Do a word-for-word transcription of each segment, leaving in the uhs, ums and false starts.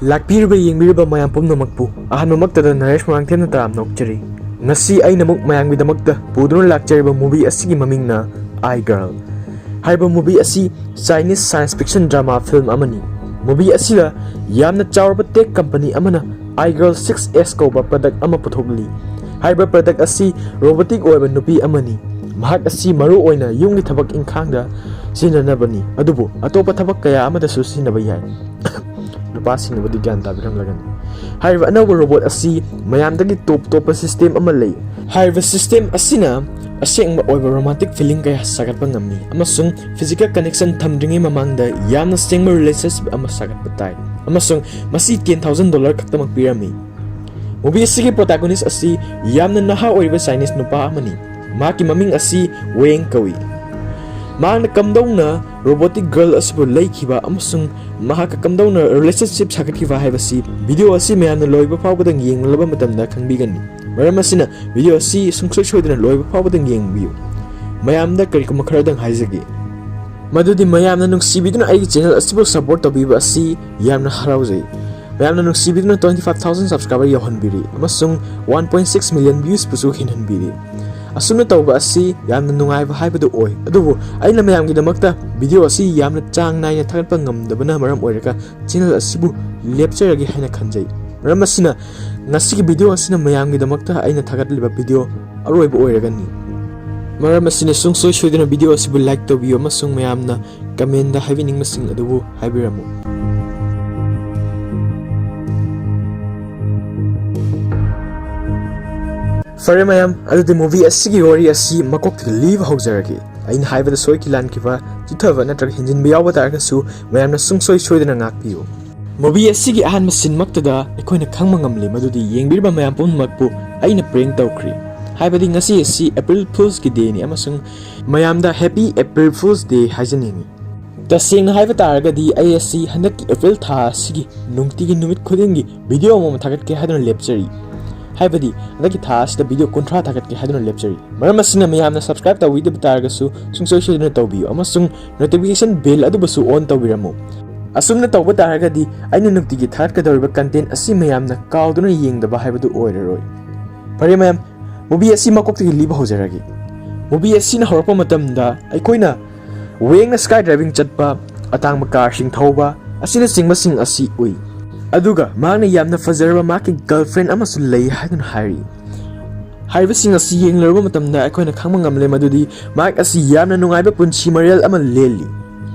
ꯂꯥꯛꯄꯤꯔꯤꯕ ꯌꯦꯡꯕꯤꯔꯤꯕ ꯃꯌꯥꯝ ꯄꯨꯝꯅꯃꯛꯄꯨ ꯑꯍꯥꯟꯕꯃꯛꯇꯗ ꯅꯔꯦꯁ ꯃꯣꯏꯔꯥꯡꯊꯦꯝꯅ ꯇꯔꯥꯝꯅ ꯑꯣꯛꯆꯔꯤ꯫ ꯉꯁꯤ ꯑꯩꯅ ꯑꯃꯨꯛ ꯃꯌꯥꯝꯒꯤꯗꯃꯛꯇ ꯄꯨꯗꯨꯅ ꯂꯥꯛꯆꯔꯤꯕ movie ꯑꯁꯤꯒꯤ ꯃꯃꯤꯡꯅ I Girl꯫ ꯍꯥꯏꯔꯤꯕ movie ꯑꯁꯤ Chinese science fiction drama film ꯑꯃꯅꯤ꯫ Movie ꯑꯁꯤꯗ ꯌꯥꯝꯅ ꯆꯥꯎꯔꯕ tech company ꯑꯃꯅ I Girl six S ꯀꯧꯕ product ꯑꯃ ꯄꯨꯊꯣꯛꯂꯤ꯫ ꯍꯥꯏꯔꯤꯕ product ꯑꯁꯤ robotic ꯑꯣꯏꯕ ꯅꯨꯄꯤ ꯑꯃꯅꯤ꯫ ꯃꯍꯥꯛ ꯑꯁꯤ ꯃꯔꯨ ꯑꯣꯏꯅ ꯌꯨꯝꯒꯤ ꯊꯕꯛ ꯏꯪꯈꯥꯡꯗ ꯁꯤꯖꯤꯟꯅꯅꯕꯅꯤ, ꯑꯗꯨꯕꯨ ꯑꯇꯣꯞꯄ ꯊꯕꯛ ꯀꯌꯥ ꯑꯃꯗꯁꯨ ꯁꯤꯖꯤꯟꯅꯕ ꯌꯥꯏ꯫ ꯅꯨꯄꯥꯁꯤꯡꯅꯕꯨꯗꯤ ꯒ꯭ꯌꯥꯟ ꯇꯥꯕꯤꯔꯝꯂꯒꯅꯤ꯫ ꯍꯥꯏꯔꯤꯕ ꯑꯅꯧꯕ robot ꯑꯁꯤ ꯃꯌꯥꯝꯗꯒꯤ top ꯇꯣꯞꯄ system ꯑꯃ ꯂꯩ꯫ ꯍꯥꯏꯔꯤꯕ system ꯑꯁꯤꯅ ꯑꯁꯦꯡꯕ ꯑꯣꯏꯕ romantic feeling ꯀꯌꯥ ꯁꯥꯒꯠꯄ ꯉꯝꯃꯤ ꯑꯃꯁꯨꯡ physical connection ꯊꯝꯗ꯭ꯔꯤꯉꯩ ꯃꯃꯥꯡꯗ ꯌꯥꯝꯅ ꯁꯦꯡꯕ relationship ꯑꯃ ꯁꯥꯒꯠꯄ ꯇꯥꯏ, ꯑꯃꯁꯨꯡ ꯃꯁꯤ ten thousand dollar ꯈꯛꯇꯃꯛ ꯄꯤꯔꯝꯃꯤ꯫ Movie ꯑꯁꯤꯒꯤ protagonist ꯑꯁꯤ ꯌꯥꯝꯅ ꯅꯍꯥ ꯑꯣꯏꯔꯤꯕ Chinese ꯅꯨꯄꯥ ꯑꯃꯅꯤ꯫ ꯃꯍꯥꯛꯀꯤ ꯃꯃꯤꯡ ꯑꯁꯤ Wang ꯀꯧꯏ꯫ ꯃꯍꯥꯛꯅ ꯀꯝꯗꯧꯅ robotic girl ꯑꯁꯤꯕꯨ ꯂꯩꯈꯤꯕ ꯑꯃꯁꯨꯡ ꯃꯍꯥꯛꯀ ꯀꯝꯗꯧꯅ relationship ꯁꯥꯒꯠꯈꯤꯕ ꯍꯥꯏꯕꯁꯤ video ꯑꯁꯤ ꯃꯌꯥꯝꯅ ꯂꯣꯏꯕ ꯐꯥꯎꯕꯗꯪ ꯌꯦꯡꯂꯕ ꯃꯇꯝꯗ ꯈꯪꯕꯤꯒꯅꯤ꯫ ꯃꯔꯝ ꯑꯁꯤꯅ video ꯑꯁꯤ ꯁꯨꯡꯁꯣꯏ ꯁꯣꯏꯗꯅ ꯂꯣꯏꯕ ꯐꯥꯎꯕꯗꯪ ꯌꯦꯡꯕꯤꯌꯨ꯫ ꯃꯌꯥꯝꯗ ꯀꯔꯤꯒꯨꯝꯕ ꯈꯔꯗꯪ ꯍꯥꯏꯖꯒꯦ꯫ ꯃꯗꯨꯗꯤ ꯃꯌꯥꯝꯅ ꯅꯨꯡꯁꯤꯕꯤꯗꯨꯅ ꯑꯩꯒꯤ channel ꯑꯁꯤꯕꯨ support ꯇꯧꯕꯤꯕ ꯑꯁꯤ ꯌꯥꯝꯅ ꯍꯔꯥꯎꯖꯩ꯫ ꯃꯌꯥꯝꯅ ꯅꯨꯡꯁꯤꯕꯤꯗꯨꯅ twenty five thousand subscriber ꯌꯧꯍꯟꯕꯤꯔꯤ ꯑꯃꯁꯨꯡ one point six million views ꯄꯨꯁꯨ ꯍꯦꯟꯍꯟꯕꯤꯔꯤ꯫ ꯑꯁꯨꯝꯅ ꯇꯧꯕ ꯑꯁꯤ ꯌꯥꯝꯅ ꯅꯨꯡꯉꯥꯏꯕ ꯍꯥꯏꯕꯗꯨ ꯑꯣꯏ, ꯑꯗꯨꯕꯨ ꯑꯩꯅ ꯃꯌꯥꯝꯒꯤꯗꯃꯛꯇ video ꯑꯁꯤ ꯌꯥꯝꯅ ꯆꯥꯡ ꯅꯥꯏꯅ ꯊꯥꯒꯠꯄ ꯉꯝꯗꯕꯅ ꯃꯔꯝ ꯑꯣꯏꯔꯒ channel ꯑꯁꯤꯕꯨ ꯂꯦꯞꯆꯔꯒꯦ ꯍꯥꯏꯅ ꯈꯟꯖꯩ꯫ ꯃꯔꯝ ꯑꯁꯤꯅ, ꯉꯁꯤꯒꯤ video ꯑꯁꯤꯅ ꯃꯌꯥꯝꯒꯤꯗꯃꯛꯇ ꯑꯩꯅ ꯊꯥꯒꯠꯂꯤꯕ video ꯑꯔꯣꯏꯕ ꯑꯣꯏꯔꯒꯅꯤ꯫ ꯃꯔꯝ ꯑꯁꯤꯅ, ꯁꯨꯡꯁꯣꯏ ꯁꯣꯏꯗꯅ video ꯑꯁꯤꯕꯨ like ꯇꯧꯕꯤꯌꯨ ꯑꯃꯁꯨꯡ ꯃꯌꯥꯝꯅ comment ꯍꯥꯏꯕꯤꯅꯤꯡꯕꯁꯤꯡ ꯑꯗꯨꯕꯨ ꯍꯥꯏꯕꯤꯔꯝꯃꯨ꯫ ꯐꯔꯦ ꯃꯌꯥꯝ, ꯑꯗꯨꯗꯤ movie ꯑꯁꯤꯒꯤ ꯋꯥꯔꯤ ꯑꯁꯤ ꯃꯀꯣꯛꯇꯒꯤ ꯂꯤꯕ ꯍꯧꯖꯔꯒꯦ꯫ ꯑꯩꯅ ꯍꯥꯏꯕꯗ ꯁꯣꯏꯈꯤ ꯂꯥꯟꯈꯤꯕ, ꯆꯤꯠꯊꯕ ꯅꯠꯇ꯭ꯔꯒ ꯍꯦꯟꯖꯤꯟꯕ ꯌꯥꯎꯕ ꯇꯥꯔꯒꯁꯨ ꯃꯌꯥꯝꯅ ꯁꯨꯡꯁꯣꯏ ꯁꯣꯏꯗꯅ ꯉꯥꯛꯄꯤꯌꯨ꯫ Movie ꯑꯁꯤꯒꯤ ꯑꯍꯥꯟꯕ scene ꯃꯛꯇꯗ ꯑꯩꯈꯣꯏꯅ ꯈꯪꯕ ꯉꯝꯂꯤ ꯃꯗꯨꯗꯤ ꯌꯦꯡꯕꯤꯔꯤꯕ ꯃꯌꯥꯝ ꯄꯨꯝꯅꯃꯛꯄꯨ ꯑꯩꯅ prank ꯇꯧꯈ꯭ꯔꯤ꯫ ꯍꯥꯏꯕꯗꯤ ꯉꯁꯤ ꯑꯁꯤ April Fool's ꯒꯤ day ꯅꯤ ꯑꯃꯁꯨꯡ ꯃꯌꯥꯝꯗ Happy April Fool's Day ꯍꯥꯏꯖꯅꯤꯡꯏ꯫ ꯇꯁꯦꯡꯅ ꯍꯥꯏꯕ ꯇꯥꯔꯒꯗꯤ, ꯑꯩ ꯑꯁꯤ ꯍꯟꯗꯛꯀꯤ April ꯊꯥ ꯑꯁꯤꯒꯤ ꯅꯨꯡꯇꯤꯒꯤ ꯅꯨꯃꯤꯠ ꯈꯨꯗꯤꯡꯒꯤ video ꯑꯃꯃꯝ ꯊꯥꯒꯠꯀꯦ ꯍꯥꯏꯗꯨꯅ ꯂꯦꯞꯆꯔꯤ꯫ ꯍꯥꯏꯕꯗꯤ ꯍꯟꯗꯛꯀꯤ ꯊꯥ ꯑꯁꯤꯗ video ꯀꯨꯟꯊ꯭ꯔꯥ ꯊꯥꯒꯠꯀꯦ ꯍꯥꯏꯗꯨꯅ ꯂꯦꯞꯆꯔꯤ꯫ ꯃꯔꯝ ꯑꯁꯤꯅ, ꯃꯌꯥꯝꯅ subscribe ꯇꯧꯕꯤꯗꯕ ꯇꯥꯔꯒꯁꯨ ꯁꯨꯡꯁꯣꯏ ꯁꯣꯏꯗꯅ ꯇꯧꯕꯤꯌꯨ ꯑꯃꯁꯨꯡ notification bell ꯑꯗꯨꯕꯨꯁꯨ on ꯇꯧꯕꯤꯔꯝꯃꯨ꯫ ꯑꯁꯨꯝꯅ ꯇꯧꯕ ꯇꯥꯔꯒꯗꯤ ꯑꯩꯅ ꯅꯨꯡꯇꯤꯒꯤ ꯊꯥꯒꯠꯀꯗꯧꯔꯤꯕ content ꯑꯁꯤ ꯃꯌꯥꯝꯅ ꯀꯥꯎꯗꯨꯅ ꯌꯦꯡꯗꯕ ꯍꯥꯏꯕꯗꯨ ꯑꯣꯏꯔꯔꯣꯏ꯫ ꯐꯔꯦ ꯃꯌꯥꯝ, movie ꯑꯁꯤ ꯃꯀꯣꯛꯇꯒꯤ ꯂꯤꯕ ꯍꯧꯖꯔꯒꯦ꯫ Movie ꯑꯁꯤꯅ ꯍꯧꯔꯛꯄ ꯃꯇꯝꯗ ꯑꯩꯈꯣꯏꯅ ꯋꯦꯡꯅ sky diving ꯆꯠꯄ, ꯑꯇꯥꯡꯕ car ꯁꯤꯡ ꯊꯧꯕ ꯑꯁꯤꯅꯆꯤꯡꯕꯁꯤꯡ ꯑꯁꯤ ꯎꯏ꯫ ꯑꯗꯨꯒ ꯃꯍꯥꯛꯅ ꯌꯥꯝꯅ ꯐꯖꯔꯕ ꯃꯍꯥꯛꯀꯤ girlfriend ꯑꯃꯁꯨ ꯂꯩ ꯍꯥꯏꯗꯨꯅ ꯍꯥꯏꯔꯤ꯫ ꯍꯥꯏꯔꯤꯕꯁꯤꯡ ꯑꯁꯤ ꯌꯦꯡꯂꯨꯔꯕ ꯃꯇꯝꯗ ꯑꯩꯈꯣꯏꯅ ꯈꯪꯕ ꯉꯝꯂꯦ ꯃꯗꯨꯗꯤ ꯃꯍꯥꯛ ꯑꯁꯤ ꯌꯥꯝꯅ ꯅꯨꯡꯉꯥꯏꯕ ꯄꯨꯟꯁꯤ ꯃꯔꯦꯜ ꯑꯃ ꯂꯦꯜꯂꯤ꯫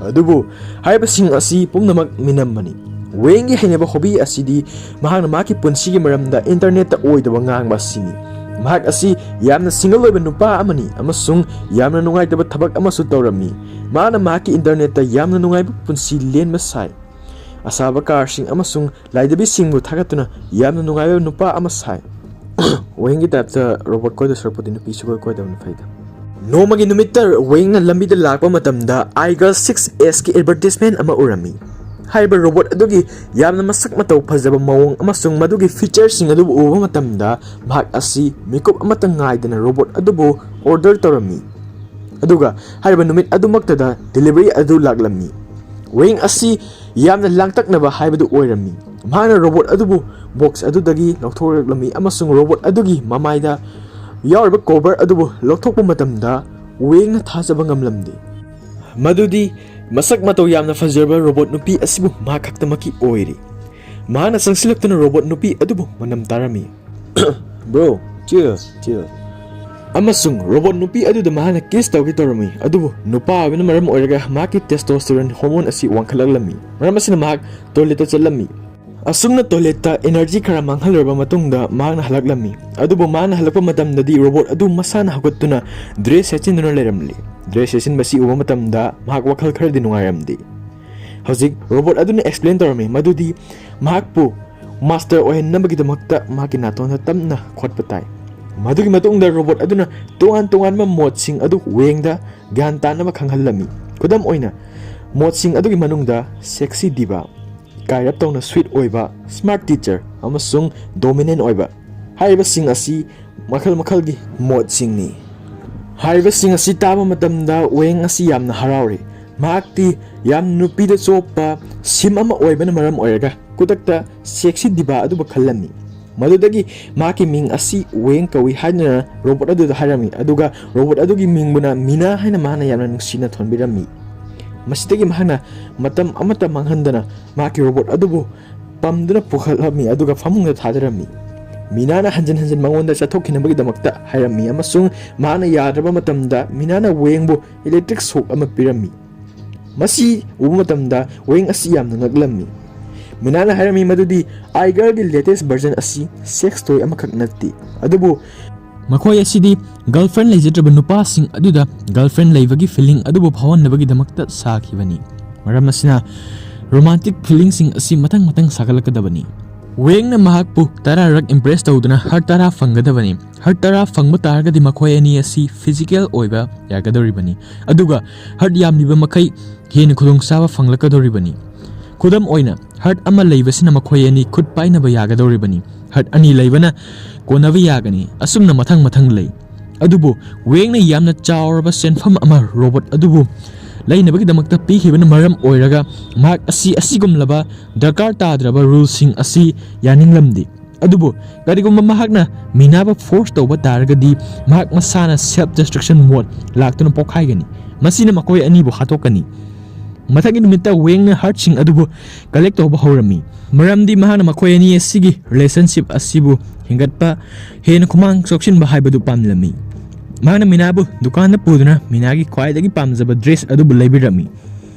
ꯑꯗꯨꯕꯨ ꯍꯥꯏꯔꯤꯕꯁꯤꯡ ꯑꯁꯤ ꯄꯨꯝꯅꯃꯛ ꯃꯤꯅꯝꯕꯅꯤ꯫ ꯋꯦꯡꯒꯤ ꯍꯩꯅꯕ hobby ꯑꯁꯤꯗꯤ ꯃꯍꯥꯛꯅ ꯃꯍꯥꯛꯀꯤ ꯄꯨꯟꯁꯤꯒꯤ ꯃꯔꯝꯗ internet ꯇ ꯑꯣꯏꯗꯕ ꯉꯥꯡꯕ ꯑꯁꯤꯅꯤ꯫ ꯃꯍꯥꯛ ꯑꯁꯤ ꯌꯥꯝꯅ single ꯑꯣꯏꯕ ꯅꯨꯄꯥ ꯑꯃꯅꯤ ꯑꯃꯁꯨꯡ ꯌꯥꯝꯅ ꯅꯨꯡꯉꯥꯏꯇꯕ ꯊꯕꯛ ꯑꯃꯁꯨ ꯇꯧꯔꯝꯃꯤ꯫ ꯃꯍꯥꯛꯅ ꯃꯍꯥꯛꯀꯤ internet ꯇ ꯌꯥꯝꯅ ꯅꯨꯡꯉꯥꯏꯕ ꯄꯨꯟꯁꯤ ꯂꯦꯟꯕ ꯁꯥꯏ꯫ ꯑꯁꯥꯕ car ꯁꯤꯡ ꯑꯃꯁꯨꯡ ꯂꯥꯏꯗꯕꯤꯁꯤꯡꯕꯨ ꯊꯥꯒꯠꯇꯨꯅ ꯌꯥꯝꯅ ꯅꯨꯡꯉꯥꯏꯕ ꯅꯨꯄꯥ ꯑꯃ ꯁꯥꯏ꯫ ꯋꯦꯡꯒꯤ type ꯇ robot ꯀꯣꯏꯗꯧ ꯁꯔꯨꯛꯄꯨꯗꯤ ꯅꯨꯄꯤ ꯁꯨꯀꯣꯏ ꯀꯣꯏꯗꯕꯅ ꯐꯩꯗ꯫ ꯅꯣꯡꯃꯒꯤ ꯅꯨꯃꯤꯠꯇ ꯋꯦꯡꯅ ꯂꯝꯕꯤꯗ ꯂꯥꯛꯄ ꯃꯇꯝꯗ iGirl six S ꯀꯤ advertisement ꯑꯃ ꯎꯔꯝꯃꯤ꯫ ꯍꯥꯏꯔꯤꯕ robot ꯑꯗꯨꯒꯤ ꯌꯥꯝꯅ ꯃꯁꯛ ꯃꯇꯧ ꯐꯖꯕ ꯃꯑꯣꯡ ꯑꯃꯁꯨꯡ ꯃꯗꯨꯒꯤ feature ꯁꯤꯡ ꯑꯗꯨꯕꯨ ꯎꯕ ꯃꯇꯝꯗ ꯃꯍꯥꯛ ꯑꯁꯤ ꯃꯤꯀꯨꯞ ꯑꯃꯇ ꯉꯥꯏꯗꯅ robot ꯑꯗꯨꯕꯨ order ꯇꯧꯔꯝꯃꯤ꯫ ꯑꯗꯨꯒ ꯍꯥꯏꯔꯤꯕ ꯅꯨꯃꯤꯠ ꯑꯗꯨꯃꯛꯇꯗ delivery ꯑꯗꯨ ꯂꯥꯛꯂꯝꯃꯤ꯫ ꯋꯦꯡ ꯑꯁꯤ ꯌꯥꯝꯅ ꯂꯥꯡꯇꯛꯅꯕ ꯍꯥꯏꯕꯗꯨ ꯑꯣꯏꯔꯝꯃꯤ꯫ ꯃꯍꯥꯛꯅ robot ꯑꯗꯨꯕꯨ box ꯑꯗꯨꯗꯒꯤ ꯂꯧꯊꯣꯔꯛꯂꯝꯃꯤ ꯑꯃꯁꯨꯡ robot ꯑꯗꯨꯒꯤ ꯃꯃꯥꯏꯗ ꯌꯥꯎꯔꯤꯕ cover ꯑꯗꯨꯕꯨ ꯂꯧꯊꯣꯛꯄ ꯃꯇꯝꯗ ꯋꯦꯡꯅ ꯊꯥꯖꯕ ꯉꯝꯂꯝꯗꯦ꯫ ꯃꯗꯨꯗꯤ ꯃꯁꯛ ꯃꯇꯧ ꯌꯥꯝꯅ ꯐꯖꯔꯕ robot ꯅꯨꯄꯤ ꯑꯁꯤꯕꯨ ꯃꯍꯥꯛ ꯈꯛꯇꯃꯛꯀꯤ ꯑꯣꯏꯔꯤ꯫ ꯃꯍꯥꯛꯅ ꯆꯪꯁꯤꯜꯂꯛꯇꯨꯅ robot ꯅꯨꯄꯤ ꯑꯗꯨꯕꯨ ꯃꯅꯝ ꯇꯥꯔꯝꯃꯤ꯫ Bro, chill, chill꯫ ꯑꯃꯁꯨꯡ robot ꯅꯨꯄꯤ ꯑꯗꯨꯗ ꯃꯍꯥꯛꯅ kiss ꯇꯧꯒꯦ ꯇꯧꯔꯝꯃꯤ, ꯑꯗꯨꯕꯨ ꯅꯨꯄꯥ ꯑꯣꯏꯕꯅ ꯃꯔꯝ ꯑꯣꯏꯔꯒ ꯃꯍꯥꯛꯀꯤ testosterone hormone ꯑꯁꯤ ꯋꯥꯡꯈꯠꯂꯛꯂꯝꯃꯤ꯫ ꯃꯔꯝ ꯑꯁꯤꯅ ꯃꯍꯥꯛ toilet ꯇ ꯆꯠꯂꯝꯃꯤ꯫ ꯑꯁꯨꯝꯅ toilet ꯇ energy ꯈꯔ ꯃꯥꯡꯍꯜꯂꯨꯔꯕ ꯃꯇꯨꯡꯗ ꯃꯍꯥꯛꯅ ꯍꯜꯂꯛꯂꯝꯃꯤ꯫ ꯑꯗꯨꯕꯨ ꯃꯍꯥꯛꯅ ꯍꯜꯂꯛꯄ ꯃꯇꯝꯗꯗꯤ robot ꯑꯗꯨ ꯃꯁꯥꯅ ꯍꯧꯒꯠꯇꯨꯅ dress ꯁꯦꯠꯆꯤꯟꯗꯨꯅ ꯂꯩꯔꯝꯂꯤ꯫ Dress ꯁꯦꯠꯆꯤꯟꯕꯁꯤ ꯎꯕ ꯃꯇꯝꯗ ꯃꯍꯥꯛ ꯋꯥꯈꯜ ꯈꯔꯗꯤ ꯅꯨꯡꯉꯥꯏꯔꯝꯗꯦ꯫ ꯍꯧꯖꯤꯛ robot ꯑꯗꯨꯅ explain ꯇꯧꯔꯝꯃꯤ ꯃꯗꯨꯗꯤ ꯃꯍꯥꯛꯄꯨ master ꯑꯣꯏꯍꯟꯅꯕꯒꯤꯗꯃꯛꯇ ꯃꯍꯥꯛꯀꯤ ꯅꯥꯇꯣꯟꯗ ꯇꯞꯅ ꯈꯣꯠꯄ ꯇꯥꯏ꯫ ꯃꯗꯨꯒꯤ ꯃꯇꯨꯡꯗ robot ꯑꯗꯨꯅ ꯇꯣꯉꯥꯟ ꯇꯣꯉꯥꯟꯕ ꯃꯣꯠꯁꯤꯡ ꯑꯗꯨ ꯋꯦꯡꯗ ꯒ꯭ꯌꯥꯟ ꯇꯥꯅꯕ ꯈꯪꯍꯜꯂꯝꯃꯤ꯫ ꯈꯨꯗꯝ ꯑꯣꯏꯅ, ꯃꯣꯠꯁꯤꯡ ꯑꯗꯨꯒꯤ ꯃꯅꯨꯡꯗ sexy diva, ꯏꯀꯥꯏꯔꯞ ꯇꯧꯅ sweet ꯑꯣꯏꯕ, smart teacher, ꯑꯃꯁꯨꯡ dominant ꯑꯣꯏꯕ꯫ ꯍꯥꯏꯔꯤꯕꯁꯤꯡ ꯑꯁꯤ ꯃꯈꯜ ꯃꯈꯜꯒꯤ ꯃꯣꯠꯁꯤꯡꯅꯤ꯫ ꯍꯥꯏꯔꯤꯕꯁꯤꯡ ꯑꯁꯤ ꯇꯥꯕ ꯃꯇꯝꯗ ꯋꯦꯡ ꯑꯁꯤ ꯌꯥꯝꯅ ꯍꯔꯥꯎꯔꯤ꯫ ꯃꯍꯥꯛꯇꯤ ꯌꯥꯝ ꯅꯨꯄꯤꯗ ꯆꯣꯞꯄ ꯁꯤꯝ ꯑꯃ ꯑꯣꯏꯕꯅ ꯃꯔꯝ ꯑꯣꯏꯔꯒ ꯈꯨꯗꯛꯇ ꯁꯦꯛꯁꯤ ꯗꯤꯚꯥ ꯑꯗꯨꯕꯨ ꯈꯜꯂꯝꯃꯤ꯫ ꯃꯗꯨꯗꯒꯤ ꯃꯍꯥꯛꯀꯤ ꯃꯤꯡ ꯑꯁꯤ ꯋꯦꯡ ꯀꯧꯏ ꯍꯥꯏꯗꯨꯅ ꯔꯣꯕꯣꯠ ꯑꯗꯨꯗ ꯍꯥꯏꯔꯝꯃꯤ, ꯑꯗꯨꯒ ꯔꯣꯕꯣꯠ ꯑꯗꯨꯒꯤ ꯃꯤꯡꯕꯨꯅ ꯃꯤꯅꯥ ꯍꯥꯏꯅ ꯃꯍꯥꯛꯅ ꯌꯥꯝꯅ ꯅꯨꯡꯁꯤꯅ ꯊꯣꯟꯕꯤꯔꯝꯃꯤ꯫ ꯃꯁꯤꯗꯒꯤ ꯃꯍꯥꯛꯅ ꯃꯇꯝ ꯑꯃꯠꯇ ꯃꯥꯡꯍꯟꯗꯅ ꯃꯍꯥꯛꯀꯤ ꯔꯣꯕꯣꯠ ꯑꯗꯨꯕꯨ ꯄꯝꯗꯨꯅ ꯄꯨꯈꯠꯂꯝꯃꯤ, ꯑꯗꯨꯒ ꯐꯃꯨꯡꯗ ꯊꯥꯗꯔꯝꯃꯤ꯫ ꯃꯤꯅꯥꯅ ꯍꯟꯖꯤꯟ ꯍꯟꯖꯤꯟ ꯃꯉꯣꯟꯗ ꯆꯠꯊꯣꯛꯈꯤꯅꯕꯒꯤꯗꯃꯛꯇ ꯍꯥꯏꯔꯝꯃꯤ, ꯑꯃꯁꯨꯡ ꯃꯍꯥꯛꯅ ꯌꯥꯗ꯭ꯔꯕ ꯃꯇꯝꯗ ꯃꯤꯅꯥꯅ ꯋꯦꯡꯕꯨ ꯏꯂꯦꯛꯇ꯭ꯔꯤꯛ ꯁꯣꯛ ꯑꯃ ꯄꯤꯔꯝꯃꯤ꯫ ꯃꯁꯤ ꯎꯕ ꯃꯇꯝꯗ ꯋꯦꯡ ꯑꯁꯤ ꯌꯥꯝꯅ ꯉꯛꯂꯝꯃꯤ꯫ ꯃꯤꯅꯥꯅ ꯍꯥꯏꯔꯝꯃꯤ ꯃꯗꯨꯗꯤ ꯑꯥꯏꯒꯔꯒꯤ ꯂꯦꯇꯦꯁ ꯚꯔꯖꯟ ꯑꯁꯤ ꯁꯦꯛꯁ ꯇꯣꯏ ꯑꯃꯈꯛ ꯅꯠꯇꯦ, ꯑꯗꯨꯕꯨ ꯃꯈꯣꯏ ꯑꯁꯤꯗꯤ ꯒꯔꯜꯐ꯭ꯔꯦꯟ ꯂꯩꯖꯗ꯭ꯔꯕ ꯅꯨꯄꯥꯁꯤꯡ ꯑꯗꯨꯗ ꯒꯔꯜꯐ꯭ꯔꯦꯟ ꯂꯩꯕꯒꯤ ꯐꯤꯂꯤꯡ ꯑꯗꯨꯕꯨ ꯐꯥꯎꯍꯟꯅꯕꯒꯤꯗꯃꯛꯇ ꯁꯥꯈꯤꯕꯅꯤ꯫ ꯃꯔꯝ ꯑꯁꯤꯅ, ꯔꯣꯃꯥꯟꯇꯤꯛ ꯐꯤꯂꯤꯡꯁꯤꯡ ꯑꯁꯤ ꯃꯊꯪ ꯃꯊꯪ ꯁꯥꯒꯠꯂꯛꯀꯗꯕꯅꯤ꯫ ꯋꯦꯡꯅ ꯃꯍꯥꯛꯄꯨ ꯇꯔꯥꯔꯛ ꯏꯝꯄ꯭ꯔꯦꯁ ꯇꯧꯗꯨꯅ ꯍꯥꯔꯠ ꯇꯔꯥ ꯐꯪꯒꯗꯕꯅꯤ꯫ ꯍꯥꯔꯠ ꯇꯔꯥ ꯐꯪꯕ ꯇꯥꯔꯒꯗꯤ ꯃꯈꯣꯏ ꯑꯅꯤ ꯑꯁꯤ ꯐꯤꯖꯤꯀꯦꯜ ꯑꯣꯏꯕ ꯌꯥꯒꯗꯧꯔꯤꯕꯅꯤ, ꯑꯗꯨꯒ ꯍꯥꯔꯠ ꯌꯥꯝꯂꯤꯕ ꯃꯈꯩ ꯍꯦꯟꯅ ꯈꯨꯗꯣꯡꯆꯥꯕ ꯐꯪꯂꯛꯀꯗꯧꯔꯤꯕꯅꯤ꯫ ꯈꯨꯗꯝ ꯑꯣꯏꯅ, ꯍꯥꯔꯠ ꯑꯃ ꯂꯩꯕꯁꯤꯅ ꯃꯈꯣꯏ ꯑꯅꯤ ꯈꯨꯠ ꯄꯥꯏꯅꯕ ꯌꯥꯒꯗꯧꯔꯤꯕꯅꯤ, ꯍꯥꯔꯠ ꯑꯅꯤ ꯂꯩꯕꯅ ꯀꯣꯟꯅꯕ ꯌꯥꯒꯅꯤ, ꯑꯁꯨꯝꯅ ꯃꯊꯪ ꯃꯊꯪ ꯂꯩ꯫ ꯑꯗꯨꯕꯨ ꯋꯦꯡꯅ ꯌꯥꯝꯅ ꯆꯥꯎꯔꯕ ꯁꯦꯟꯐꯝ ꯑꯃ ꯔꯣꯕꯣꯠ ꯑꯗꯨꯕꯨ ꯂꯩꯅꯕꯒꯤꯗꯃꯛꯇ ꯄꯤꯈꯤꯕꯅ ꯃꯔꯝ ꯑꯣꯏꯔꯒ, ꯃꯍꯥꯛ ꯑꯁꯤ ꯑꯁꯤꯒꯨꯝꯂꯕ ꯗꯔꯀꯥꯔ ꯇꯥꯗ꯭ꯔꯕ ꯔꯨꯜꯁꯤꯡ ꯑꯁꯤ ꯌꯥꯅꯤꯡꯂꯝꯗꯦ꯫ ꯑꯗꯨꯕꯨ ꯀꯔꯤꯒꯨꯝꯕ ꯃꯍꯥꯛꯅ ꯃꯤꯅꯥꯕꯨ ꯐꯣꯔꯁ ꯇꯧꯕ ꯇꯥꯔꯒꯗꯤ, ꯃꯍꯥꯛ ꯃꯁꯥꯅ ꯁꯦꯜꯐ ꯗꯤꯁꯇ꯭ꯔꯛꯁꯟ ꯃꯣꯗ ꯂꯥꯛꯇꯨꯅ ꯄꯣꯛꯈꯥꯏꯒꯅꯤ꯫ ꯃꯁꯤꯅ ꯃꯈꯣꯏ ꯑꯅꯤꯕꯨ ꯍꯥꯠꯇꯣꯛꯀꯅꯤ꯫ ꯃꯊꯪꯒꯤ ꯅꯨꯃꯤꯠꯇ ꯋꯦꯡꯅ ꯍꯥꯔꯠꯁꯤꯡ ꯑꯗꯨꯕꯨ ꯀꯂꯦꯛ ꯇꯧꯕ ꯍꯧꯔꯝꯃꯤ, ꯃꯔꯝꯗꯤ ꯃꯍꯥꯛꯅ ꯃꯈꯣꯏ ꯑꯅꯤ ꯑꯁꯤꯒꯤ ꯔꯤꯂꯦꯁꯟꯁꯤꯞ ꯑꯁꯤꯕꯨ ꯍꯦꯟꯒꯠꯄ, ꯍꯦꯟꯅ ꯈꯨꯃꯥꯡ ꯆꯥꯎꯁꯤꯟꯕ ꯍꯥꯏꯕꯗꯨ ꯄꯥꯝꯂꯝꯃꯤ꯫ ꯃꯍꯥꯛꯅ ꯃꯤꯅꯥꯕꯨ ꯗꯨꯀꯥꯟꯗ ꯄꯨꯗꯨꯅ ꯃꯤꯅꯥꯒꯤ ꯈ꯭ꯋꯥꯏꯗꯒꯤ ꯄꯥꯝꯖꯕ ꯗ꯭ꯔꯦꯁ ꯑꯗꯨꯕꯨ ꯂꯩꯕꯤꯔꯝꯃꯤ꯫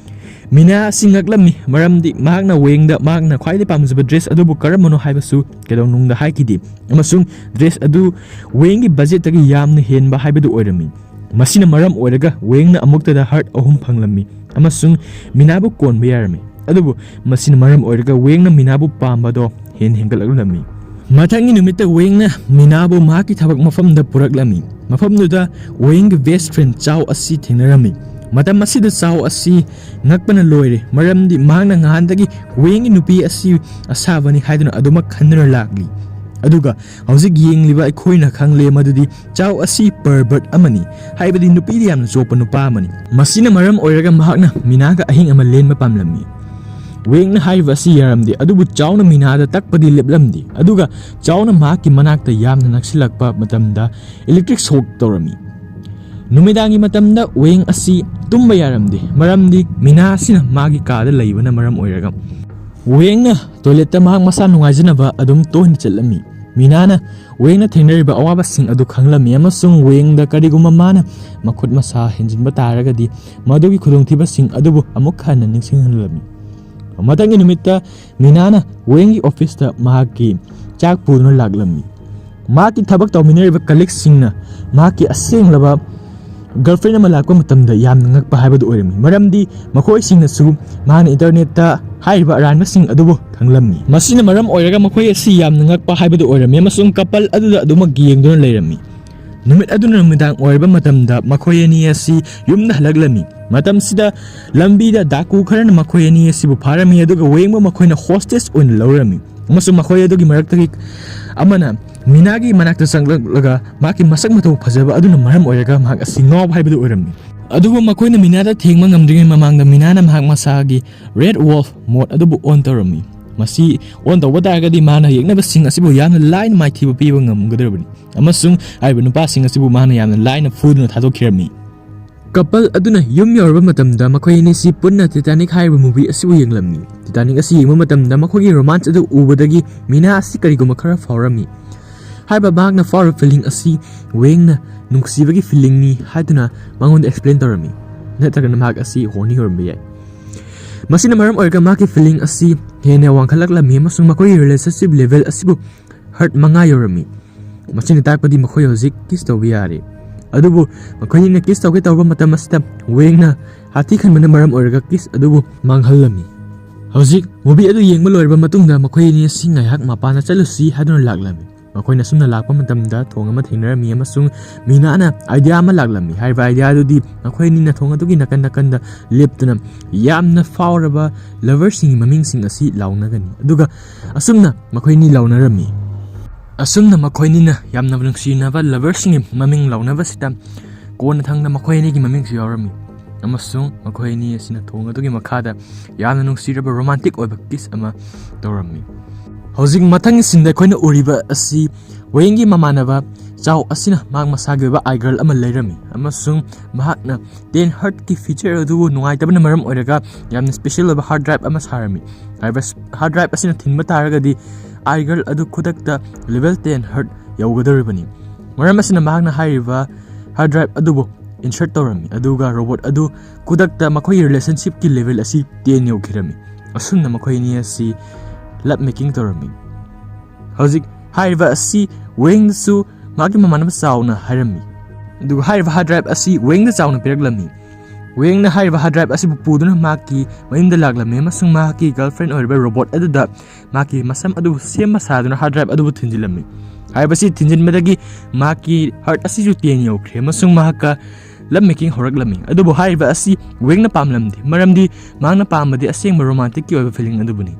ꯃꯤꯅꯥ ꯑꯁꯤ ꯉꯛꯂꯝꯃꯤ, ꯃꯔꯝꯗꯤ ꯃꯍꯥꯛꯅ ꯋꯦꯡꯗ ꯃꯍꯥꯛꯅ ꯈ꯭ꯋꯥꯏꯗꯒꯤ ꯄꯥꯝꯖꯕ ꯗ꯭ꯔꯦꯁ ꯑꯗꯨꯕꯨ ꯀꯔꯝꯕꯅꯣ ꯍꯥꯏꯕꯁꯨ ꯀꯩꯗꯧꯅꯨꯡꯗ ꯍꯥꯏꯈꯤꯗꯦ, ꯑꯃꯁꯨꯡ ꯗ꯭ꯔꯦꯁ ꯑꯗꯨ ꯋꯦꯡꯒꯤ ꯕꯖꯦꯠꯇꯒꯤ ꯌꯥꯝꯅ ꯍꯦꯟꯕ ꯍꯥꯏꯕꯗꯨ ꯑꯣꯏꯔꯝꯃꯤ꯫ ꯃꯁꯤꯅ ꯃꯔꯝ ꯑꯣꯏꯔꯒ ꯋꯦꯡꯅ ꯑꯃꯨꯛꯇꯗ ꯍꯥꯔꯠ ꯑꯍꯨꯝ ꯐꯪꯂꯝꯃꯤ ꯑꯃꯁꯨꯡ ꯃꯤꯅꯥꯕꯨ ꯀꯣꯟꯕ ꯌꯥꯔꯝꯃꯤ꯫ ꯑꯗꯨꯕꯨ ꯃꯁꯤꯅ ꯃꯔꯝ ꯑꯣꯏꯔꯒ ꯋꯦꯡꯅ ꯃꯤꯅꯥꯕꯨ ꯄꯥꯝꯕꯗꯣ ꯍꯦꯟꯅ ꯍꯦꯟꯒꯠꯂꯛꯂꯝꯃꯤ꯫ ꯃꯊꯪꯒꯤ ꯅꯨꯃꯤꯠꯇ ꯋꯦꯡꯅ ꯃꯤꯅꯥꯕꯨ ꯃꯍꯥꯛꯀꯤ ꯊꯕꯛ ꯃꯐꯝꯗ ꯄꯨꯔꯛꯂꯝꯃꯤ꯫ ꯃꯐꯝꯗꯨꯗ ꯋꯦꯡꯒꯤ ꯕꯦꯁ ꯐ꯭ꯔꯦꯟ ꯆꯥꯎ ꯑꯁꯤ ꯊꯦꯡꯅꯔꯝꯃꯤ꯫ ꯃꯇꯝ ꯑꯁꯤꯗ ꯆꯥꯎ ꯑꯁꯤ ꯉꯛꯄꯅ ꯂꯣꯏꯔꯦ, ꯃꯔꯝꯗꯤ ꯃꯍꯥꯛꯅ ꯅꯍꯥꯟꯗꯒꯤ ꯋꯦꯡꯒꯤ ꯅꯨꯄꯤ ꯑꯁꯤ ꯑꯁꯥꯕꯅꯤ ꯍꯥꯏꯗꯨꯅ ꯑꯗꯨꯃꯛ ꯈꯟꯗꯨꯅ ꯂꯥꯛꯂꯤ꯫ ꯑꯗꯨꯒ ꯍꯧꯖꯤꯛ ꯌꯦꯡꯂꯤꯕ ꯑꯩꯈꯣꯏꯅ ꯈꯪꯂꯦ ꯃꯗꯨꯗꯤ ꯆꯥꯎ ꯑꯁꯤ pervert ꯑꯃꯅꯤ, ꯍꯥꯏꯕꯗꯤ ꯅꯨꯄꯤꯗ ꯌꯥꯝꯅ ꯆꯣꯞꯄ ꯅꯨꯄꯥ ꯑꯃꯅꯤ꯫ ꯃꯁꯤꯅ ꯃꯔꯝ ꯑꯣꯏꯔꯒ ꯃꯍꯥꯛꯅ ꯃꯤꯅꯥꯒ ꯑꯍꯤꯡ ꯑꯃ ꯂꯦꯟꯕ ꯄꯥꯝꯂꯝꯃꯤ꯫ ꯋꯦꯡꯅ ꯍꯥꯏꯔꯤꯕ ꯑꯁꯤ ꯌꯥꯔꯝꯗꯦ, ꯑꯗꯨꯕꯨ ꯆꯥꯎꯅ ꯃꯤꯅꯥꯗ ꯇꯛꯄꯗꯤ ꯂꯦꯞꯂꯝꯗꯦ꯫ ꯑꯗꯨꯒ ꯆꯥꯎꯅ ꯃꯍꯥꯛꯀꯤ ꯃꯅꯥꯛꯇ ꯌꯥꯝꯅ ꯅꯛꯁꯤꯜꯂꯛꯄ ꯃꯇꯝꯗ electric shock ꯇꯧꯔꯝꯃꯤ꯫ ꯅꯨꯃꯤꯗꯥꯡꯒꯤ ꯃꯇꯝꯗ ꯋꯦꯡ ꯑꯁꯤ ꯇꯨꯝꯕ ꯌꯥꯔꯝꯗꯦ, ꯃꯔꯝꯗꯤ ꯃꯤꯅꯥ ꯑꯁꯤꯅ ꯃꯥꯒꯤ ꯀꯥꯗ ꯂꯩꯕꯅ ꯃꯔꯝ ꯑꯣꯏꯔꯒ꯫ ꯋꯦꯡꯅ toiletꯇ ꯃꯍꯥꯛ ꯃꯁꯥ ꯅꯨꯡꯉꯥꯏꯖꯅꯕ ꯑꯗꯨꯝ ꯇꯣꯏꯅ ꯆꯠꯂꯝꯃꯤ꯫ ꯃꯤꯅꯥꯅ ꯋꯦꯡꯅ ꯊꯦꯡꯅꯔꯤꯕ ꯑꯋꯥꯕꯁꯤꯡ ꯑꯗꯨ ꯈꯪꯂꯝꯃꯤ ꯑꯃꯁꯨꯡ ꯋꯦꯡꯗ ꯀꯔꯤꯒꯨꯝꯕ ꯃꯥꯅ ꯃꯈꯨꯠ ꯃꯁꯥ ꯍꯦꯟꯖꯤꯟꯕ ꯇꯥꯔꯒꯗꯤ ꯃꯗꯨꯒꯤ ꯈꯨꯗꯣꯡꯊꯤꯕꯁꯤꯡ ꯑꯗꯨꯕꯨ ꯑꯃꯨꯛ ꯍꯟꯅ ꯅꯤꯡꯁꯤꯡꯍꯜꯂꯝꯃꯤ꯫ ꯃꯊꯪꯒꯤ ꯅꯨꯃꯤꯠꯇ ꯃꯤꯅꯥꯅ ꯋꯦꯡꯒꯤ officeꯇ ꯃꯍꯥꯛꯀꯤ ꯆꯥꯛ ꯄꯨꯗꯨꯅ ꯂꯥꯛꯂꯝꯃꯤ꯫ ꯃꯍꯥꯛꯀꯤ ꯊꯕꯛ ꯇꯧꯃꯤꯟꯅꯔꯤꯕ colleagueꯁꯤꯡꯅ ꯃꯍꯥꯛꯀꯤ ꯑꯁꯦꯡꯂꯕ girlfriend ꯑꯃ ꯂꯥꯛꯄ ꯃꯇꯝꯗ ꯌꯥꯝꯅ ꯉꯛꯄ ꯍꯥꯏꯕꯗꯨ ꯑꯣꯏꯔꯝꯃꯤ, ꯃꯔꯝꯗꯤ ꯃꯈꯣꯏꯁꯤꯡꯅꯁꯨ ꯃꯍꯥꯛꯅ internetꯇ ꯍꯥꯏꯔꯤꯕ ꯑꯔꯥꯟꯕꯁꯤꯡ ꯑꯗꯨꯕꯨ ꯈꯪꯂꯝꯃꯤ꯫ ꯃꯁꯤꯅ ꯃꯔꯝ ꯑꯣꯏꯔꯒ ꯃꯈꯣꯏ ꯑꯁꯤ ꯌꯥꯝꯅ ꯉꯛꯄ ꯍꯥꯏꯕꯗꯨ ꯑꯣꯏꯔꯝꯃꯤ ꯑꯃꯁꯨꯡ couple ꯑꯗꯨꯗ ꯑꯗꯨꯃꯛ ꯌꯦꯡꯗꯨꯅ ꯂꯩꯔꯝꯃꯤ꯫ ꯅꯨꯃꯤꯠ ꯑꯗꯨꯅ ꯅꯨꯃꯤꯗꯥꯡ ꯑꯣꯏꯔꯕ ꯃꯇꯝꯗ ꯃꯈꯣꯏ ꯑꯅꯤ ꯑꯁꯤ ꯌꯨꯝꯗ ꯍꯜꯂꯛꯂꯝꯃꯤ꯫ ꯃꯇꯝꯁꯤꯗ ꯂꯝꯕꯤꯗ ꯗꯥꯀꯨ ꯈꯔꯅ ꯃꯈꯣꯏ ꯑꯅꯤ ꯑꯁꯤꯕꯨ ꯐꯥꯔꯝꯃꯤ, ꯑꯗꯨꯒ ꯋꯦꯡꯕꯨ ꯃꯈꯣꯏꯅ hostage ꯑꯣꯏꯅ ꯂꯧꯔꯝꯃꯤ꯫ ꯑꯃꯁꯨꯡ ꯃꯈꯣꯏ ꯑꯗꯨꯒꯤ ꯃꯔꯛꯇꯒꯤ ꯑꯃꯅ ꯃꯤꯅꯥꯒꯤ ꯃꯅꯥꯛꯇ ꯆꯪꯂꯛꯂꯒ ꯃꯍꯥꯛꯀꯤ ꯃꯁꯛ ꯃꯇꯧ ꯐꯖꯕ ꯑꯗꯨꯅ ꯃꯔꯝ ꯑꯣꯏꯔꯒ ꯃꯍꯥꯛ ꯑꯁꯤ ꯉꯥꯎꯕ ꯍꯥꯏꯕꯗꯨ ꯑꯣꯏꯔꯝꯃꯤ꯫ ꯑꯗꯨꯕꯨ ꯃꯈꯣꯏꯅ ꯃꯤꯅꯥꯗ ꯊꯦꯡꯕ ꯉꯝꯗ꯭ꯔꯤꯉꯩ ꯃꯃꯥꯡꯗ ꯃꯤꯅꯥꯅ ꯃꯍꯥꯛ ꯃꯁꯥꯒꯤ Red Wolf mode ꯑꯗꯨꯕꯨ on ꯇꯧꯔꯝꯃꯤ꯫ ꯃꯁꯤ on ꯇꯧꯕ ꯇꯥꯔꯒꯗꯤ ꯃꯍꯥꯛꯅ ꯌꯦꯛꯅꯕꯁꯤꯡ ꯑꯁꯤꯕꯨ ꯌꯥꯝꯅ ꯂꯥꯏꯅ ꯃꯥꯏꯊꯤꯕ ꯄꯤꯕ ꯉꯝꯒꯗꯧꯔꯕꯅꯤ, ꯑꯃꯁꯨꯡ ꯍꯥꯏꯔꯤꯕ ꯅꯨꯄꯥꯁꯤꯡ ꯑꯁꯤꯕꯨ ꯃꯍꯥꯛꯅ ꯌꯥꯝꯅ ꯂꯥꯏꯅ ꯐꯨꯗꯨꯅ ꯊꯥꯗꯣꯛꯈꯤꯔꯝꯃꯤ꯫ Couple ꯑꯗꯨꯅ ꯌꯨꯝ ꯌꯧꯔꯕ ꯃꯇꯝꯗ ꯃꯈꯣꯏ ꯑꯅꯤꯁꯤ ꯄꯨꯟꯅ Titanic ꯍꯥꯏꯔꯤꯕ movie ꯑꯁꯤꯕꯨ ꯌꯦꯡꯂꯝꯃꯤ꯫ Titanic ꯑꯁꯤ ꯌꯦꯡꯕ ꯃꯇꯝꯗ ꯃꯈꯣꯏꯒꯤ romance ꯑꯗꯨ ꯎꯕꯗꯒꯤ ꯃꯤꯅꯥ ꯑꯁꯤ ꯀꯔꯤꯒꯨꯝꯕ ꯈꯔ ꯐꯥꯎꯔꯝꯃꯤ꯫ ꯍꯥꯏꯔꯤꯕ ꯃꯍꯥꯛꯅ ꯐꯥꯎꯔꯤꯕ feeling ꯑꯁꯤ ꯋꯦꯡꯅ ꯅꯨꯡꯁꯤꯕꯒꯤ feelingꯅꯤ ꯍꯥꯏꯗꯨꯅ ꯃꯉꯣꯟꯗ explain ꯇꯧꯔꯝꯃꯤ, ꯅꯠꯇ꯭ꯔꯒꯅ ꯃꯍꯥꯛ ꯑꯁꯤ horny ꯑꯣꯏꯔꯝꯕ ꯌꯥꯏ꯫ ꯃꯁꯤꯅ ꯃꯔꯝ ꯑꯣꯏꯔꯒ ꯃꯍꯥꯛꯀꯤ feeling ꯑꯁꯤ ꯍꯦꯟꯅ ꯋꯥꯡꯈꯠꯂꯛꯂꯝꯃꯤ ꯑꯃꯁꯨꯡ ꯃꯈꯣꯏꯒꯤ relationship level ꯑꯁꯤꯕꯨ heart ꯃꯉꯥ ꯌꯧꯔꯝꯃꯤ꯫ ꯃꯁꯤꯅ ꯇꯥꯛꯄꯗꯤ ꯃꯈꯣꯏ ꯍꯧꯖꯤꯛ kiss ꯇꯧꯕ ꯌꯥꯔꯦ꯫ ꯑꯗꯨꯕꯨ ꯃꯈꯣꯏꯅꯤꯅ kiss ꯇꯧꯒꯦ ꯇꯧꯕ ꯃꯇꯝ ꯑꯁꯤꯗ ꯋꯦꯡꯅ ꯍꯥꯊꯤ ꯈꯟꯕꯅ ꯃꯔꯝ ꯑꯣꯏꯔꯒ kiss ꯑꯗꯨꯕꯨ ꯃꯥꯡꯍꯜꯂꯝꯃꯤ꯫ ꯍꯧꯖꯤꯛ movie ꯑꯗꯨ ꯌꯦꯡꯕ ꯂꯣꯏꯔꯕ ꯃꯇꯨꯡꯗ ꯃꯈꯣꯏ ꯑꯅꯤ ꯑꯁꯤ ꯉꯥꯏꯍꯥꯛ ꯃꯄꯥꯟꯗ ꯆꯠꯂꯨꯁꯤ ꯍꯥꯏꯗꯨꯅ ꯂꯥꯛꯂꯝꯃꯤ꯫ ꯃꯈꯣꯏꯅ ꯑꯁꯨꯝꯅ ꯂꯥꯛꯄ ꯃꯇꯝꯗ ꯊꯣꯡ ꯑꯃ ꯊꯦꯡꯅꯔꯝꯃꯤ ꯑꯃꯁꯨꯡ ꯃꯤꯅꯥꯅ idea ꯑꯃ ꯂꯥꯛꯂꯝꯃꯤ꯫ ꯍꯥꯏꯔꯤꯕ idea ꯑꯗꯨꯗꯤ ꯃꯈꯣꯏ ꯑꯅꯤꯅ ꯊꯣꯡ ꯑꯗꯨꯒꯤ ꯅꯥꯀꯟ ꯅꯥꯀꯟꯗ ꯂꯦꯞꯇꯨꯅ ꯌꯥꯝꯅ ꯐꯥꯎꯔꯕ loverꯁꯤꯡꯒꯤ ꯃꯃꯤꯡꯁꯤꯡ ꯑꯁꯤ ꯂꯥꯎꯅꯒꯅꯤ꯫ ꯑꯗꯨꯒ ꯑꯁꯨꯝꯅ ꯃꯈꯣꯏ ꯑꯅꯤ ꯂꯥꯎꯅꯔꯝꯃꯤ꯫ ꯑꯁꯨꯝꯅ ꯃꯈꯣꯏꯅꯤꯅ ꯌꯥꯝꯅ ꯅꯨꯡꯁꯤꯅꯕ ꯂꯚꯔꯁꯤꯡꯒꯤ ꯃꯃꯤꯡ ꯂꯥꯎꯅꯕꯁꯤꯗ ꯀꯣꯟꯅꯊꯪꯗ ꯃꯈꯣꯏ ꯑꯅꯤꯒꯤ ꯃꯃꯤꯡꯁꯨ ꯌꯥꯎꯔꯝꯃꯤ꯫ ꯑꯃꯁꯨꯡ ꯃꯈꯣꯏ ꯑꯅꯤ ꯑꯁꯤꯅ ꯊꯣꯡ ꯑꯗꯨꯒꯤ ꯃꯈꯥꯗ ꯌꯥꯝꯅ ꯅꯨꯡꯁꯤꯔꯕ ꯔꯣꯃꯥꯟꯇꯤꯛ ꯑꯣꯏꯕ ꯀꯤꯁ ꯑꯃ ꯇꯧꯔꯝꯃꯤ꯫ ꯍꯧꯖꯤꯛ ꯃꯊꯪꯒꯤ ꯁꯤꯟꯗ ꯑꯩꯈꯣꯏꯅ ꯎꯔꯤꯕ ꯑꯁꯤ ꯋꯦꯡꯒꯤ ꯃꯃꯥꯟꯅꯕ ꯆꯥꯎ ꯑꯁꯤꯅ ꯃꯍꯥꯛ ꯃꯁꯥꯒꯤ ꯑꯣꯏꯕ ꯑꯥꯏꯒꯔꯜ ꯑꯃ ꯂꯩꯔꯝꯃꯤ, ꯑꯃꯁꯨꯡ ꯃꯍꯥꯛꯅ ꯇꯦꯟ ꯍꯔꯠꯀꯤ ꯐꯤꯆꯔ ꯑꯗꯨꯕꯨ ꯅꯨꯡꯉꯥꯏꯇꯕꯅ ꯃꯔꯝ ꯑꯣꯏꯔꯒ ꯌꯥꯝꯅ ꯁ꯭ꯄꯦꯁꯤꯌꯦꯜ ꯑꯣꯏꯕ ꯍꯥꯔꯗ ꯗ꯭ꯔꯥꯏꯚ ꯑꯃ ꯁꯥꯔꯝꯃꯤ꯫ ꯍꯥꯏꯔꯤꯕ ꯍꯥꯔꯗ ꯗ꯭ꯔꯥꯏꯚ ꯑꯁꯤꯅ ꯊꯤꯟꯕ ꯇꯥꯔꯒꯗꯤ ꯑꯥꯏꯒꯔꯜ ꯑꯗꯨ ꯈꯨꯗꯛꯇ ꯂꯦꯚꯦꯜ ꯇꯦꯟ ꯍꯔꯠ ꯌꯧꯒꯗꯧꯔꯤꯕꯅꯤ꯫ ꯃꯔꯝ ꯑꯁꯤꯅ ꯃꯍꯥꯛꯅ ꯍꯥꯏꯔꯤꯕ ꯍꯥꯔꯗ ꯗ꯭ꯔꯥꯏꯚ ꯑꯗꯨꯕꯨ ꯏꯟꯁꯔꯠ ꯇꯧꯔꯝꯃꯤ, ꯑꯗꯨꯒ ꯔꯣꯕꯣꯠ ꯑꯗꯨ ꯈꯨꯗꯛꯇ ꯃꯈꯣꯏꯒꯤ ꯔꯤꯂꯦꯁꯟꯁꯤꯞꯀꯤ ꯂꯦꯚꯦꯜ ꯑꯁꯤ ꯇꯦꯟ ꯌꯧꯈꯤꯔꯝꯃꯤ꯫ ꯑꯁꯨꯝꯅ ꯃꯈꯣꯏ ꯑꯅꯤ ꯑꯁꯤ ꯂꯚ ꯃꯦꯀꯤꯡ ꯇꯧꯔꯝꯃꯤ꯫ ꯍꯧꯖꯤꯛ ꯍꯥꯏꯔꯤꯕ ꯑꯁꯤ ꯋꯦꯡꯗꯁꯨ ꯃꯍꯥꯛꯀꯤ ꯃꯃꯥꯟꯅꯕ ꯆꯥꯎꯅ ꯍꯥꯏꯔꯝꯃꯤ꯫ ꯑꯗꯨꯒ ꯍꯥꯏꯔꯤꯕ ꯍꯥꯔꯗ ꯗ꯭ꯔꯥꯏꯚ ꯑꯁꯤ ꯋꯦꯡꯗ ꯆꯥꯎꯅ ꯄꯤꯔꯛꯂꯝꯃꯤ꯫ ꯋꯦꯡꯅ ꯍꯥꯏꯔꯤꯕ ꯍꯥꯔꯗ ꯗ꯭ꯔꯥꯏꯚ ꯑꯁꯤꯕꯨ ꯄꯨꯗꯨꯅ ꯃꯍꯥꯛꯀꯤ ꯃꯌꯨꯝꯗ ꯂꯥꯛꯂꯝꯃꯤ ꯑꯃꯁꯨꯡ ꯃꯍꯥꯛꯀꯤ ꯒꯔꯜꯐ꯭ꯔꯦꯟ ꯑꯣꯏꯔꯤꯕ ꯔꯣꯕꯣꯠ ꯑꯗꯨꯗ ꯃꯍꯥꯛꯀꯤ ꯃꯁꯝ ꯑꯗꯨꯕꯨ ꯁꯦꯝꯕ ꯁꯥꯗꯨꯅ ꯍꯥꯔꯗ ꯗ꯭ꯔꯥꯏꯚ ꯑꯗꯨꯕꯨ ꯊꯤꯟꯖꯤꯜꯂꯝꯃꯤ꯫ ꯍꯥꯏꯔꯤꯕꯁꯤ ꯊꯤꯟꯖꯤꯟꯕꯗꯒꯤ ꯃꯍꯥꯛꯀꯤ ꯍꯥꯔꯠ ꯑꯁꯤꯁꯨ ꯇꯦꯟ ꯌꯧꯈ꯭ꯔꯦ ꯑꯃꯁꯨꯡ ꯃꯍꯥꯛꯀ ꯂꯚ ꯃꯦꯀꯤꯡ ꯍꯧꯔꯛꯂꯝꯃꯤ꯫ ꯑꯗꯨꯕꯨ ꯍꯥꯏꯔꯤꯕ ꯑꯁꯤ ꯋꯦꯡꯅ ꯄꯥꯝꯂꯝꯗꯦ, ꯃꯔꯝꯗꯤ ꯃꯍꯥꯛꯅ ꯄꯥꯝꯕꯗꯤ ꯑꯁꯦꯡꯕ ꯔꯣꯃꯥꯟꯇꯤꯛꯀꯤ ꯑꯣꯏꯕ ꯐꯤꯂꯤꯡ ꯑꯗꯨꯕꯨꯅꯤ꯫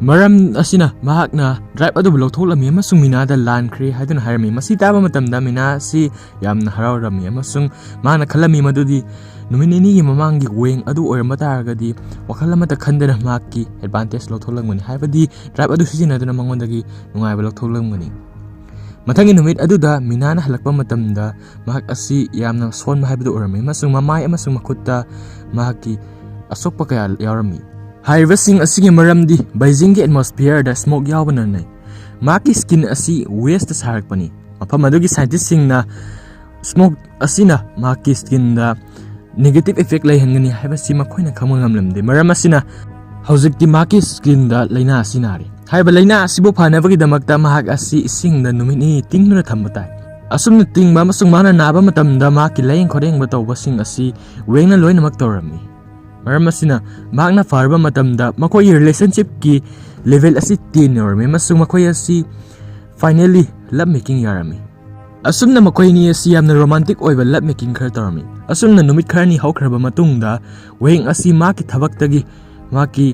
ꯃꯔꯝ ꯑꯁꯤꯅ ꯃꯍꯥꯛꯅ ꯗ꯭ꯔꯥꯏꯚ ꯑꯗꯨꯕꯨ ꯂꯧꯊꯣꯛꯂꯝꯃꯤ ꯑꯃꯁꯨꯡ ꯃꯤꯅꯥꯗ ꯂꯥꯟꯈ꯭ꯔꯦ ꯍꯥꯏꯗꯨꯅ ꯍꯥꯏꯔꯝꯃꯤ꯫ ꯃꯁꯤ ꯇꯥꯕ ꯃꯇꯝꯗ ꯃꯤꯅꯥ ꯑꯁꯤ ꯌꯥꯝꯅ ꯍꯔꯥꯎꯔꯝꯃꯤ ꯑꯃꯁꯨꯡ ꯃꯥꯅ ꯈꯜꯂꯝꯃꯤ ꯃꯗꯨꯗꯤ ꯅꯨꯃꯤꯠ ꯅꯤꯅꯤꯒꯤ ꯃꯃꯥꯡꯒꯤ ꯋꯦꯡ ꯑꯗꯨ ꯑꯣꯏꯔꯝꯕ ꯇꯥꯔꯒꯗꯤ ꯋꯥꯈꯜ ꯑꯃꯠꯇ ꯈꯟꯗꯅ ꯃꯍꯥꯛꯀꯤ ꯑꯦꯗꯚꯥꯟꯇꯦꯖ ꯂꯧꯊꯣꯛꯂꯝꯒꯅꯤ, ꯍꯥꯏꯕꯗꯤ ꯗ꯭ꯔꯥꯏꯚ ꯑꯗꯨ ꯁꯤꯖꯤꯟꯅꯗꯨꯅ ꯃꯉꯣꯟꯗꯒꯤ ꯅꯨꯡꯉꯥꯏꯕ ꯂꯧꯊꯣꯛꯂꯝꯒꯅꯤ꯫ ꯃꯊꯪꯒꯤ ꯅꯨꯃꯤꯠ ꯑꯗꯨꯗ ꯃꯤꯅꯥꯅ ꯍꯜꯂꯛꯄ ꯃꯇꯝꯗ ꯃꯍꯥꯛ ꯑꯁꯤ ꯌꯥꯝꯅ ꯁꯣꯟꯕ ꯍꯥꯏꯕꯗꯨ ꯑꯣꯏꯔꯝꯃꯤ ꯑꯃꯁꯨꯡ ꯃꯃꯥꯏ ꯑꯃꯁꯨꯡ ꯃꯈꯨꯠꯇ ꯃꯍꯥꯛꯀꯤ ꯑꯁꯣꯛꯄ ꯀꯌꯥ ꯌꯥꯎꯔꯝꯃꯤ꯫ ꯍꯥꯏꯔꯤꯕꯁꯤꯡ ꯑꯁꯤꯒꯤ ꯃꯔꯝꯗꯤ ꯕꯩꯖꯤꯡꯒꯤ ꯑꯦꯠꯃꯣꯁꯐꯤꯌꯔꯗ ꯁ꯭ꯃꯣꯛ ꯌꯥꯎꯕꯅꯅꯤ꯫ ꯃꯍꯥꯛꯀꯤ ꯁ꯭ꯀꯤꯟ ꯑꯁꯤ ꯋꯦꯁꯇ ꯁꯥꯔꯛꯄꯅꯤ꯫ ꯃꯐꯝ ꯑꯗꯨꯒꯤ ꯁꯥꯏꯟꯇꯤꯁꯁꯤꯡꯅ ꯁ꯭ꯃꯣꯛ ꯑꯁꯤꯅ ꯃꯍꯥꯛꯀꯤ ꯁ꯭ꯀꯤꯟꯗ ꯅꯦꯒꯦꯇꯤꯚ ꯏꯐꯦꯛ ꯂꯩꯍꯟꯒꯅꯤ ꯍꯥꯏꯕꯁꯤ ꯃꯈꯣꯏꯅ ꯈꯪꯕ ꯉꯝꯂꯝꯗꯦ꯫ ꯃꯔꯝ ꯑꯁꯤꯅ ꯍꯧꯖꯤꯛꯇꯤ ꯃꯍꯥꯛꯀꯤ ꯁ꯭ꯀꯤꯟꯗ ꯂꯥꯏꯅꯥ ꯑꯁꯤ ꯅꯥꯔꯦ꯫ ꯍꯥꯏꯔꯤꯕ ꯂꯥꯏꯅꯥ ꯑꯁꯤꯕꯨ ꯐꯅꯕꯒꯤꯗꯃꯛꯇ ꯃꯍꯥꯛ ꯑꯁꯤ ꯏꯁꯤꯡꯗ ꯅꯨꯃꯤꯠ ꯅꯤꯅꯤ ꯇꯤꯡꯗꯨꯅ ꯊꯝꯕ ꯇꯥꯏ꯫ ꯑꯁꯨꯝꯅ ꯇꯤꯡꯕ ꯑꯃꯁꯨꯡ ꯃꯥꯅ ꯅꯥꯕ ꯃꯇꯝꯗ ꯃꯍꯥꯛꯀꯤ ꯂꯥꯌꯦꯡ ꯈꯣꯠꯌꯦꯡꯕ ꯇꯧꯕꯁꯤꯡ ꯑꯁꯤ ꯋꯦꯡꯅ ꯂꯣꯏꯅꯃꯛ ꯇꯧꯔꯝꯃꯤ꯫ ꯃꯔꯝ ꯑꯁꯤꯅ ꯃꯍꯥꯛꯅ ꯐꯔꯕ ꯃꯇꯝꯗ ꯃꯈꯣꯏꯒꯤ ꯔꯤꯂꯦꯁꯟꯁꯤꯞꯀꯤ ꯂꯦꯚꯦꯜ ꯑꯁꯤ ꯇꯦꯟ ꯌꯧꯔꯝꯃꯤ ꯑꯃꯁꯨꯡ ꯃꯈꯣꯏ ꯑꯁꯤ ꯐꯥꯏꯅꯦꯜꯂꯤ ꯂꯚ ꯃꯦꯀꯤꯡ ꯌꯥꯔꯝꯃꯤ꯫ ꯑꯁꯨꯝꯅ ꯃꯈꯣꯏ ꯑꯅꯤ ꯑꯁꯤ ꯌꯥꯝꯅ ꯔꯣꯃꯥꯟꯇꯤꯛ ꯑꯣꯏꯕ ꯂꯚ ꯃꯦꯀꯤꯡ ꯈꯔ ꯇꯧꯔꯝꯃꯤ꯫ ꯑꯁꯨꯝꯅ ꯅꯨꯃꯤꯠ ꯈꯔꯅꯤ ꯍꯧꯈ꯭ꯔꯕ ꯃꯇꯨꯡꯗ ꯋꯦꯡ ꯑꯁꯤ ꯃꯍꯥꯛꯀꯤ ꯊꯕꯛꯇꯒꯤ ꯃꯍꯥꯛꯀꯤ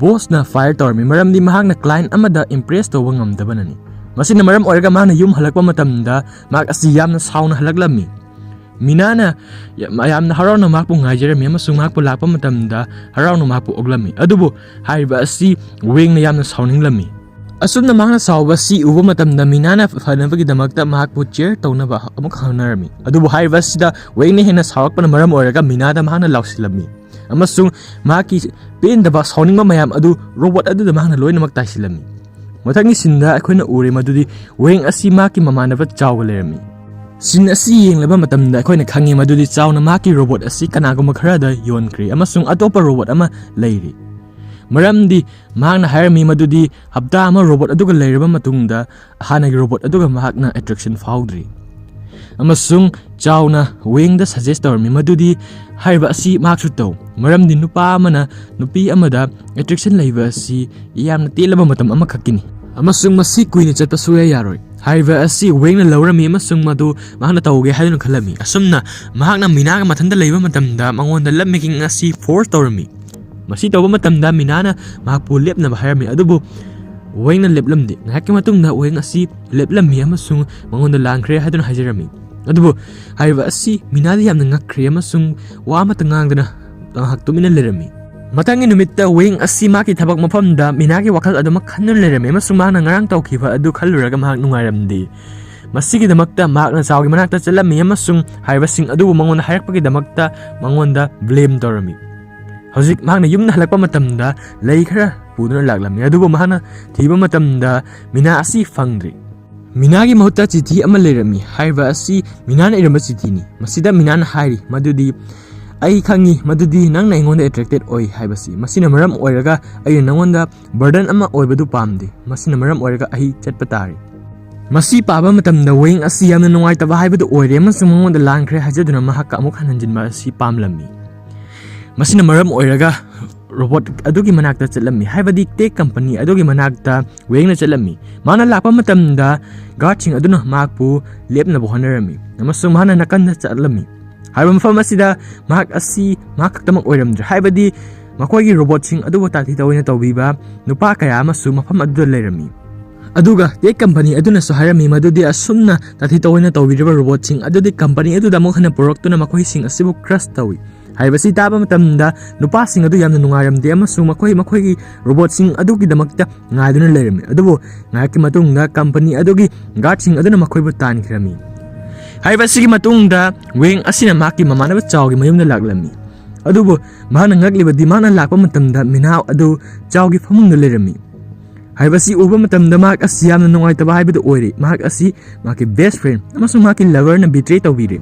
ꯕꯣꯁꯅ ꯐꯥꯏꯌꯔ ꯇꯧꯔꯝꯃꯤ, ꯃꯔꯝꯗꯤ ꯃꯍꯥꯛꯅ ꯀ꯭ꯂꯥꯏꯟ ꯑꯃꯗ ꯏꯝꯄ꯭ꯔꯦꯁ ꯇꯧꯕ ꯉꯝꯗꯕꯅꯅꯤ꯫ ꯃꯁꯤꯅ ꯃꯔꯝ ꯑꯣꯏꯔꯒ ꯃꯍꯥꯛꯅ ꯌꯨꯝ ꯍꯜꯂꯛꯄ ꯃꯇꯝꯗ ꯃꯍꯥꯛ ꯑꯁꯤ ꯌꯥꯝꯅ ꯁꯥꯎꯅ ꯍꯜꯂꯛꯂꯝꯃꯤ꯫ ꯃꯤꯅꯥꯅ ꯌꯥꯝ-, ꯌꯥꯝꯅ ꯍꯔꯥꯎꯅ ꯃꯍꯥꯛꯄꯨ ꯉꯥꯏꯖꯔꯝꯃꯤ ꯑꯃꯁꯨꯡ ꯃꯍꯥꯛꯄꯨ ꯂꯥꯛꯄ ꯃꯇꯝꯗ ꯍꯔꯥꯎꯅ ꯃꯍꯥꯛꯄꯨ ꯑꯣꯛꯂꯝꯃꯤ꯫ ꯑꯗꯨꯕꯨ ꯍꯥꯏꯔꯤꯕ ꯑꯁꯤ ꯋꯦꯡꯅ ꯌꯥꯝꯅ ꯁꯥꯎꯅꯤꯡꯂꯝꯃꯤ꯫ ꯑꯁꯨꯝꯅ ꯃꯍꯥꯛꯅ ꯁꯥꯎꯕ ꯑꯁꯤ ꯎꯕ ꯃꯇꯝꯗ ꯃꯤꯅꯥꯅ ꯐꯅꯕꯒꯤꯗꯃꯛꯇ ꯃꯍꯥꯛꯄꯨ ꯆꯤꯌꯔ ꯇꯧꯅꯕ ꯑꯃꯨꯛ ꯍꯣꯠꯅꯔꯝꯃꯤ꯫ ꯑꯗꯨꯕꯨ ꯍꯥꯏꯔꯤꯕ ꯑꯁꯤꯗ ꯋꯦꯡꯅ ꯍꯦꯟꯅ ꯁꯥꯎꯔꯛꯄꯅ ꯃꯔꯝ ꯑꯣꯏꯔꯒ ꯃꯤꯅꯥꯗ ꯃꯍꯥꯛꯅ ꯂꯥꯎꯁꯤꯜꯂꯝꯃꯤ ꯑꯃꯁꯨꯡ ꯃꯍꯥꯛꯀꯤ ꯄꯦꯟꯗꯕ ꯁꯥꯎꯅꯤꯡꯕ ꯃꯌꯥꯝ ꯑꯗꯨ ꯔꯣꯕꯣꯠ ꯑꯗꯨꯗ ꯃꯍꯥꯛꯅ ꯂꯣꯏꯅꯃꯛ ꯇꯥꯏꯁꯤꯜꯂꯝꯃꯤ꯫ ꯃꯊꯪꯒꯤ ꯁꯤꯟꯗ ꯑꯩꯈꯣꯏꯅ ꯎꯔꯦ ꯃꯗꯨꯗꯤ ꯋꯦꯡ ꯑꯁꯤ ꯃꯍꯥꯛꯀꯤ ꯃꯃꯥꯟꯅꯕ ꯆꯥꯎꯒ ꯂꯩꯔꯝꯃꯤ꯫ ꯁꯤꯟ ꯑꯁꯤ ꯌꯦꯡꯂꯕ ꯃꯇꯝꯗ ꯑꯩꯈꯣꯏꯅ ꯈꯪꯉꯤ ꯃꯗꯨꯗꯤ ꯆꯥꯎꯅ ꯃꯍꯥꯛꯀꯤ ꯔꯣꯕꯣꯠ ꯑꯁꯤ ꯀꯅꯥꯒꯨꯝꯕ ꯈꯔꯗ ꯌꯣꯟꯈ꯭ꯔꯦ ꯑꯃꯁꯨꯡ ꯑꯇꯣꯞꯄ ꯔꯣꯕꯣꯠ ꯑꯃ ꯂꯩꯔꯤ꯫ ꯃꯔꯝꯗꯤ ꯃꯍꯥꯛꯅ ꯍꯥꯏꯔꯝꯃꯤ ꯃꯗꯨꯗꯤ ꯍꯞꯇꯥ ꯑꯃ ꯔꯣꯕꯣꯠ ꯑꯗꯨꯒ ꯂꯩꯔꯕ ꯃꯇꯨꯡꯗ ꯍꯥꯟꯅꯒꯤ ꯔꯣꯕꯣꯠ ꯑꯗꯨꯒ ꯃꯍꯥꯛꯅ ꯑꯦꯇ꯭ꯔꯦꯛꯁꯟ ꯐꯥꯎꯗ꯭ꯔꯤ꯫ ꯑꯃꯁꯨꯡ ꯆꯥꯎꯅ ꯋꯦꯡꯗ ꯁꯖꯦꯁ ꯇꯧꯔꯝꯃꯤ ꯃꯗꯨꯗꯤ ꯍꯥꯏꯔꯤꯕ ꯑꯁꯤ ꯃꯍꯥꯛꯁꯨ ꯇꯧ, ꯃꯔꯝꯗꯤ ꯅꯨꯄꯥ ꯑꯃꯅ ꯅꯨꯄꯤ ꯑꯃꯗ ꯑꯦꯇ꯭ꯔꯦꯛꯁꯟ ꯂꯩꯕ ꯑꯁꯤ ꯌꯥꯝꯅ ꯇꯦꯜꯂꯕ ꯃꯇꯝ ꯑꯃꯈꯛꯀꯤꯅꯤ ꯑꯃꯁꯨꯡ ꯃꯁꯤ ꯀꯨꯏꯅ ꯆꯠꯄ ꯁꯨꯡꯌꯥ ꯌꯥꯔꯣꯏ꯫ ꯍꯥꯏꯔꯤꯕ ꯑꯁꯤ ꯋꯦꯡꯅ ꯂꯧꯔꯝꯃꯤ ꯑꯃꯁꯨꯡ ꯃꯗꯨ ꯃꯍꯥꯛꯅ ꯇꯧꯒꯦ ꯍꯥꯏꯗꯨꯅ ꯈꯜꯂꯝꯃꯤ꯫ ꯑꯁꯨꯝꯅ ꯃꯍꯥꯛꯅ ꯃꯤꯅꯥꯒ ꯃꯊꯟꯇ ꯂꯩꯕ ꯃꯇꯝꯗ ꯃꯉꯣꯟꯗ ꯂꯞ ꯃꯦꯀꯤꯡ ꯑꯁꯤ ꯐꯣꯔꯁ ꯇꯧꯔꯝꯃꯤ꯫ ꯃꯁꯤ ꯇꯧꯕ ꯃꯇꯝꯗ ꯃꯤꯅꯥꯅ ꯃꯍꯥꯛꯄꯨ ꯂꯦꯞꯅꯕ ꯍꯥꯏꯔꯝꯃꯤ, ꯑꯗꯨꯕꯨ ꯋꯦꯡꯅ ꯂꯦꯞꯂꯝꯗꯦ꯫ ꯉꯥꯏꯍꯥꯛꯀꯤ ꯃꯇꯨꯡꯗ ꯋꯦꯡ ꯑꯁꯤ ꯂꯦꯞꯂꯝꯃꯤ ꯑꯃꯁꯨꯡ ꯃꯉꯣꯟꯗ ꯂꯥꯟꯈ꯭ꯔꯦ ꯍꯥꯏꯗꯨꯅ ꯍꯥꯏꯖꯔꯝꯃꯤ꯫ ꯑꯗꯨꯕꯨ ꯍꯥꯏꯔꯤꯕ ꯑꯁꯤ ꯃꯤꯅꯥꯗꯤ ꯌꯥꯝꯅ ꯉꯛꯈ꯭ꯔꯦ ꯑꯃꯁꯨꯡ ꯋꯥ ꯑꯃꯠꯇ ꯉꯥꯡꯗꯅ ꯉꯥꯏꯍꯥꯛ ꯇꯨꯃꯤꯟꯅ ꯂꯩꯔꯝꯃꯤ꯫ ꯃꯊꯪꯒꯤ ꯅꯨꯃꯤꯠꯇ ꯋꯦꯡ ꯑꯁꯤ ꯃꯍꯥꯛꯀꯤ ꯊꯕꯛ ꯃꯐꯝꯗ ꯃꯤꯅꯥꯒꯤ ꯋꯥꯈꯜ ꯑꯗꯨꯃꯛ ꯈꯟꯗꯨꯅ ꯂꯩꯔꯝꯃꯤ ꯑꯃꯁꯨꯡ ꯃꯍꯥꯛꯅ ꯉꯔꯥꯡ ꯇꯧꯈꯤꯕ ꯑꯗꯨ ꯈꯜꯂꯨꯔꯒ ꯃꯍꯥꯛ ꯅꯨꯡꯉꯥꯏꯔꯝꯗꯦ꯫ ꯃꯁꯤꯒꯤꯗꯃꯛꯇ ꯃꯍꯥꯛꯅ ꯆꯥꯎꯒꯤ ꯃꯅꯥꯛꯇ ꯆꯠꯂꯝꯃꯤ ꯑꯃꯁꯨꯡ ꯍꯥꯏꯔꯤꯕꯁꯤꯡ ꯑꯗꯨꯕꯨ ꯃꯉꯣꯟꯗ ꯍꯥꯏꯔꯛꯄꯒꯤꯗꯃꯛꯇ ꯃꯉꯣꯟꯗ ꯕ꯭ꯂꯦꯝ ꯇꯧꯔꯝꯃꯤ꯫ ꯍꯧꯖꯤꯛ ꯃꯍꯥꯛꯅ ꯌꯨꯝꯗ ꯍꯜꯂꯛꯄ ꯃꯇꯝꯗ ꯂꯩ ꯈꯔ ꯄꯨꯗꯨꯅ ꯂꯥꯛꯂꯝꯃꯤ, ꯑꯗꯨꯕꯨ ꯃꯍꯥꯛꯅ ꯊꯤꯕ ꯃꯇꯝꯗ ꯃꯤꯅꯥ ꯑꯁꯤ ꯐꯪꯗ꯭ꯔꯤ꯫ ꯃꯤꯅꯥꯒꯤ ꯃꯍꯨꯠꯇ ꯆꯤꯊꯤ ꯑꯃ ꯂꯩꯔꯝꯃꯤ꯫ ꯍꯥꯏꯔꯤꯕ ꯑꯁꯤ ꯃꯤꯅꯥꯅ ꯏꯔꯝꯕ ꯆꯤꯊꯤꯅꯤ꯫ ꯃꯁꯤꯗ ꯃꯤꯅꯥꯅ ꯍꯥꯏꯔꯤ ꯃꯗꯨꯗꯤ, "ꯑꯩ ꯈꯪꯉꯤ ꯃꯗꯨꯗꯤ ꯅꯪꯅ ꯑꯩꯉꯣꯟꯗ ꯑꯦꯇ꯭ꯔꯦꯛꯇꯦꯠ ꯑꯣꯏ ꯍꯥꯏꯕꯁꯤ꯫ ꯃꯁꯤꯅ ꯃꯔꯝ ꯑꯣꯏꯔꯒ ꯑꯩꯅ ꯅꯉꯣꯟꯗ ꯕꯔꯗꯟ ꯑꯃ ꯑꯣꯏꯕꯗꯨ ꯄꯥꯝꯗꯦ꯫ ꯃꯁꯤꯅ ꯃꯔꯝ ꯑꯣꯏꯔꯒ ꯑꯩ ꯆꯠꯄ ꯇꯥꯔꯦ"꯫ ꯃꯁꯤ ꯄꯥꯕ ꯃꯇꯝꯗ ꯋꯦꯡ ꯑꯁꯤ ꯌꯥꯝꯅ ꯅꯨꯡꯉꯥꯏꯇꯕ ꯍꯥꯏꯕꯗꯨ ꯑꯣꯏꯔꯦ ꯑꯃꯁꯨꯡ ꯃꯉꯣꯟꯗ ꯂꯥꯟꯈ꯭ꯔꯦ ꯍꯥꯏꯖꯗꯨꯅ ꯃꯍꯥꯛꯀ ꯑꯃꯨꯛ ꯍꯟꯅ ꯍꯟꯖꯤꯟꯕ ꯑꯁꯤ ꯄꯥꯝꯂꯝꯃꯤ꯫ ꯃꯁꯤꯅ ꯃꯔꯝ ꯑꯣꯏꯔꯒ ꯔꯣꯕꯣꯠ ꯑꯗꯨꯒꯤ ꯃꯅꯥꯛꯇ ꯆꯠꯂꯝꯃꯤ, ꯍꯥꯏꯕꯗꯤ ꯇꯦꯛ ꯀꯝꯄꯅꯤ ꯑꯗꯨꯒꯤ ꯃꯅꯥꯛꯇ ꯋꯦꯡꯅ ꯆꯠꯂꯝꯃꯤ꯫ ꯃꯥꯅ ꯂꯥꯛꯄ ꯃꯇꯝꯗ ꯒꯥꯔꯗꯁꯤꯡ ꯑꯗꯨꯅ ꯃꯍꯥꯛꯄꯨ ꯂꯦꯞꯅꯕ ꯍꯣꯠꯅꯔꯝꯃꯤ ꯑꯃꯁꯨꯡ ꯃꯍꯥꯛꯅ ꯅꯥꯀꯟꯗ ꯆꯠꯂꯝꯃꯤ꯫ ꯍꯥꯏꯔꯤꯕ ꯃꯐꯝ ꯑꯁꯤꯗ ꯃꯍꯥꯛ ꯑꯁꯤ ꯃꯍꯥꯛ ꯈꯛꯇꯃꯛ ꯑꯣꯏꯔꯝꯗ꯭ꯔꯦ, ꯍꯥꯏꯕꯗꯤ ꯃꯈꯣꯏꯒꯤ ꯔꯣꯕꯣꯠꯁꯤꯡ ꯑꯗꯨꯕꯨ ꯇꯥꯊꯤ ꯇꯧꯑꯣꯏꯅ ꯇꯧꯕꯤꯕ ꯅꯨꯄꯥ ꯀꯌꯥ ꯑꯃꯁꯨ ꯃꯐꯝ ꯑꯗꯨꯗ ꯂꯩꯔꯝꯃꯤ꯫ ꯑꯗꯨꯒ ꯇꯦꯛ ꯀꯝꯄꯅꯤ ꯑꯗꯨꯅꯁꯨ ꯍꯥꯏꯔꯝꯃꯤ ꯃꯗꯨꯗꯤ ꯑꯁꯨꯝꯅ ꯇꯥꯊꯤ ꯇꯧꯑꯣꯏꯅ ꯇꯧꯕꯤꯔꯤꯕ ꯔꯣꯕꯣꯠꯁꯤꯡ ꯑꯗꯨꯗꯤ ꯀꯝꯄꯅꯤ ꯑꯗꯨꯗ ꯑꯃꯨꯛ ꯍꯟꯅ ꯄꯨꯔꯛꯇꯨꯅ ꯃꯈꯣꯏꯁꯤꯡ ꯑꯁꯤꯕꯨ ꯀ꯭ꯔꯁ ꯇꯧꯏ꯫ ꯍꯥꯏꯕꯁꯤ ꯇꯥꯕ ꯃꯇꯝꯗ ꯅꯨꯄꯥꯁꯤꯡ ꯑꯗꯨ ꯌꯥꯝꯅ ꯅꯨꯡꯉꯥꯏꯔꯝꯗꯦ ꯑꯃꯁꯨꯡ ꯃꯈꯣꯏ ꯃꯈꯣꯏꯒꯤ ꯔꯣꯕꯣꯠꯁꯤꯡ ꯑꯗꯨꯒꯤꯗꯃꯛꯇ ꯉꯥꯏꯗꯨꯅ ꯂꯩꯔꯝꯃꯤ꯫ ꯑꯗꯨꯕꯨ ꯉꯥꯏꯍꯥꯛꯀꯤ ꯃꯇꯨꯡꯗ ꯀꯝꯄꯅꯤ ꯑꯗꯨꯒꯤ ꯒꯥꯔꯗꯁꯤꯡ ꯑꯗꯨꯅ ꯃꯈꯣꯏꯕꯨ ꯇꯥꯟꯈꯤꯔꯝꯃꯤ꯫ ꯍꯥꯏꯔꯤꯕ ꯑꯁꯤꯒꯤ ꯃꯇꯨꯡꯗ ꯋꯦꯡ ꯑꯁꯤꯅ ꯃꯍꯥꯛꯀꯤ ꯃꯃꯥꯟꯅꯕ ꯆꯥꯎꯒꯤ ꯃꯌꯨꯝꯗ ꯂꯥꯛꯂꯝꯃꯤ꯫ ꯑꯗꯨꯕꯨ ꯃꯍꯥꯛꯅ ꯉꯛꯂꯤꯕꯗꯤ ꯃꯍꯥꯛꯅ ꯂꯥꯛꯄ ꯃꯇꯝꯗ ꯃꯤꯅꯥ ꯑꯗꯨ ꯆꯥꯎꯒꯤ ꯐꯃꯨꯡꯗ ꯂꯩꯔꯝꯃꯤ꯫ ꯍꯥꯏꯕꯁꯤ ꯎꯕ ꯃꯇꯝꯗ ꯃꯍꯥꯛ ꯑꯁꯤ ꯌꯥꯝꯅ ꯅꯨꯡꯉꯥꯏꯇꯕ ꯍꯥꯏꯕꯗꯨ ꯑꯣꯏꯔꯦ꯫ ꯃꯍꯥꯛ ꯑꯁꯤ ꯃꯍꯥꯛꯀꯤ ꯕꯦꯁ ꯐ꯭ꯔꯦꯟ ꯑꯃꯁꯨꯡ ꯃꯍꯥꯛꯀꯤ ꯂꯚꯔꯅ ꯕꯤꯇ꯭ꯔꯦ ꯇꯧꯕꯤꯔꯦ꯫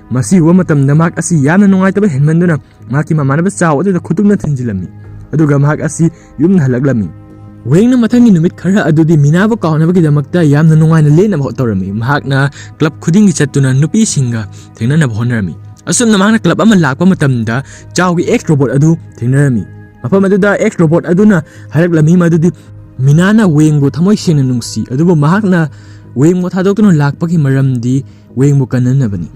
ꯃꯁꯤ ꯎꯕ ꯃꯇꯝꯗ ꯃꯍꯥꯛ ꯑꯁꯤ ꯌꯥꯝꯅ ꯅꯨꯡꯉꯥꯏꯇꯕ ꯍꯦꯟꯃꯟꯗꯨꯅ ꯃꯍꯥꯛꯀꯤ ꯃꯃꯥꯟꯅꯕ ꯆꯥꯎ ꯑꯗꯨꯗ ꯈꯨꯇꯨꯝꯅ ꯊꯤꯟꯖꯤꯜꯂꯝꯃꯤ꯫ ꯑꯗꯨꯒ ꯃꯍꯥꯛ ꯑꯁꯤ ꯌꯨꯝꯗ ꯍꯜꯂꯛꯂꯝꯃꯤ꯫ ꯋꯦꯡꯅ ꯃꯊꯪꯒꯤ ꯅꯨꯃꯤꯠ ꯈꯔ ꯑꯗꯨꯗꯤ ꯃꯤꯅꯥꯕꯨ ꯀꯥꯎꯅꯕꯒꯤꯗꯃꯛꯇ ꯌꯥꯝꯅ ꯅꯨꯡꯉꯥꯏꯅ ꯂꯦꯟꯅꯕ ꯇꯧꯔꯝꯃꯤ꯫ ꯃꯍꯥꯛꯅ ꯀ꯭ꯂꯕ ꯈꯨꯗꯤꯡꯒꯤ ꯆꯠꯇꯨꯅ ꯅꯨꯄꯤꯁꯤꯡꯒ ꯊꯦꯡꯅꯅꯕ ꯍꯣꯠꯅꯔꯝꯃꯤ꯫ ꯑꯁꯨꯝꯅ ꯃꯍꯥꯛꯅ ꯀ꯭ꯂꯕ ꯑꯃ ꯂꯥꯛꯄ ꯃꯇꯝꯗ ꯆꯥꯎꯒꯤ ꯑꯦꯛꯁ ꯔꯣꯕꯣꯠ ꯑꯗꯨ ꯊꯦꯡꯅꯔꯝꯃꯤ꯫ ꯃꯐꯝ ꯑꯗꯨꯗ ꯑꯦꯛꯁ ꯔꯣꯕꯣꯠ ꯑꯗꯨꯅ ꯍꯥꯏꯔꯛꯂꯝꯃꯤ ꯃꯗꯨꯗꯤ ꯃꯤꯅꯥꯅ ꯋꯦꯡꯕꯨ ꯊꯃꯣꯏ ꯁꯦꯡꯅ ꯅꯨꯡꯁꯤ, ꯑꯗꯨꯕꯨ ꯃꯍꯥꯛꯅ ꯋꯦꯡꯕꯨ ꯊꯥꯗꯣꯛꯇꯨꯅ ꯂꯥꯛꯄꯒꯤ ꯃꯔꯝꯗꯤ ꯋꯦꯡꯕꯨ ꯀꯟꯅꯅꯕꯅꯤ꯫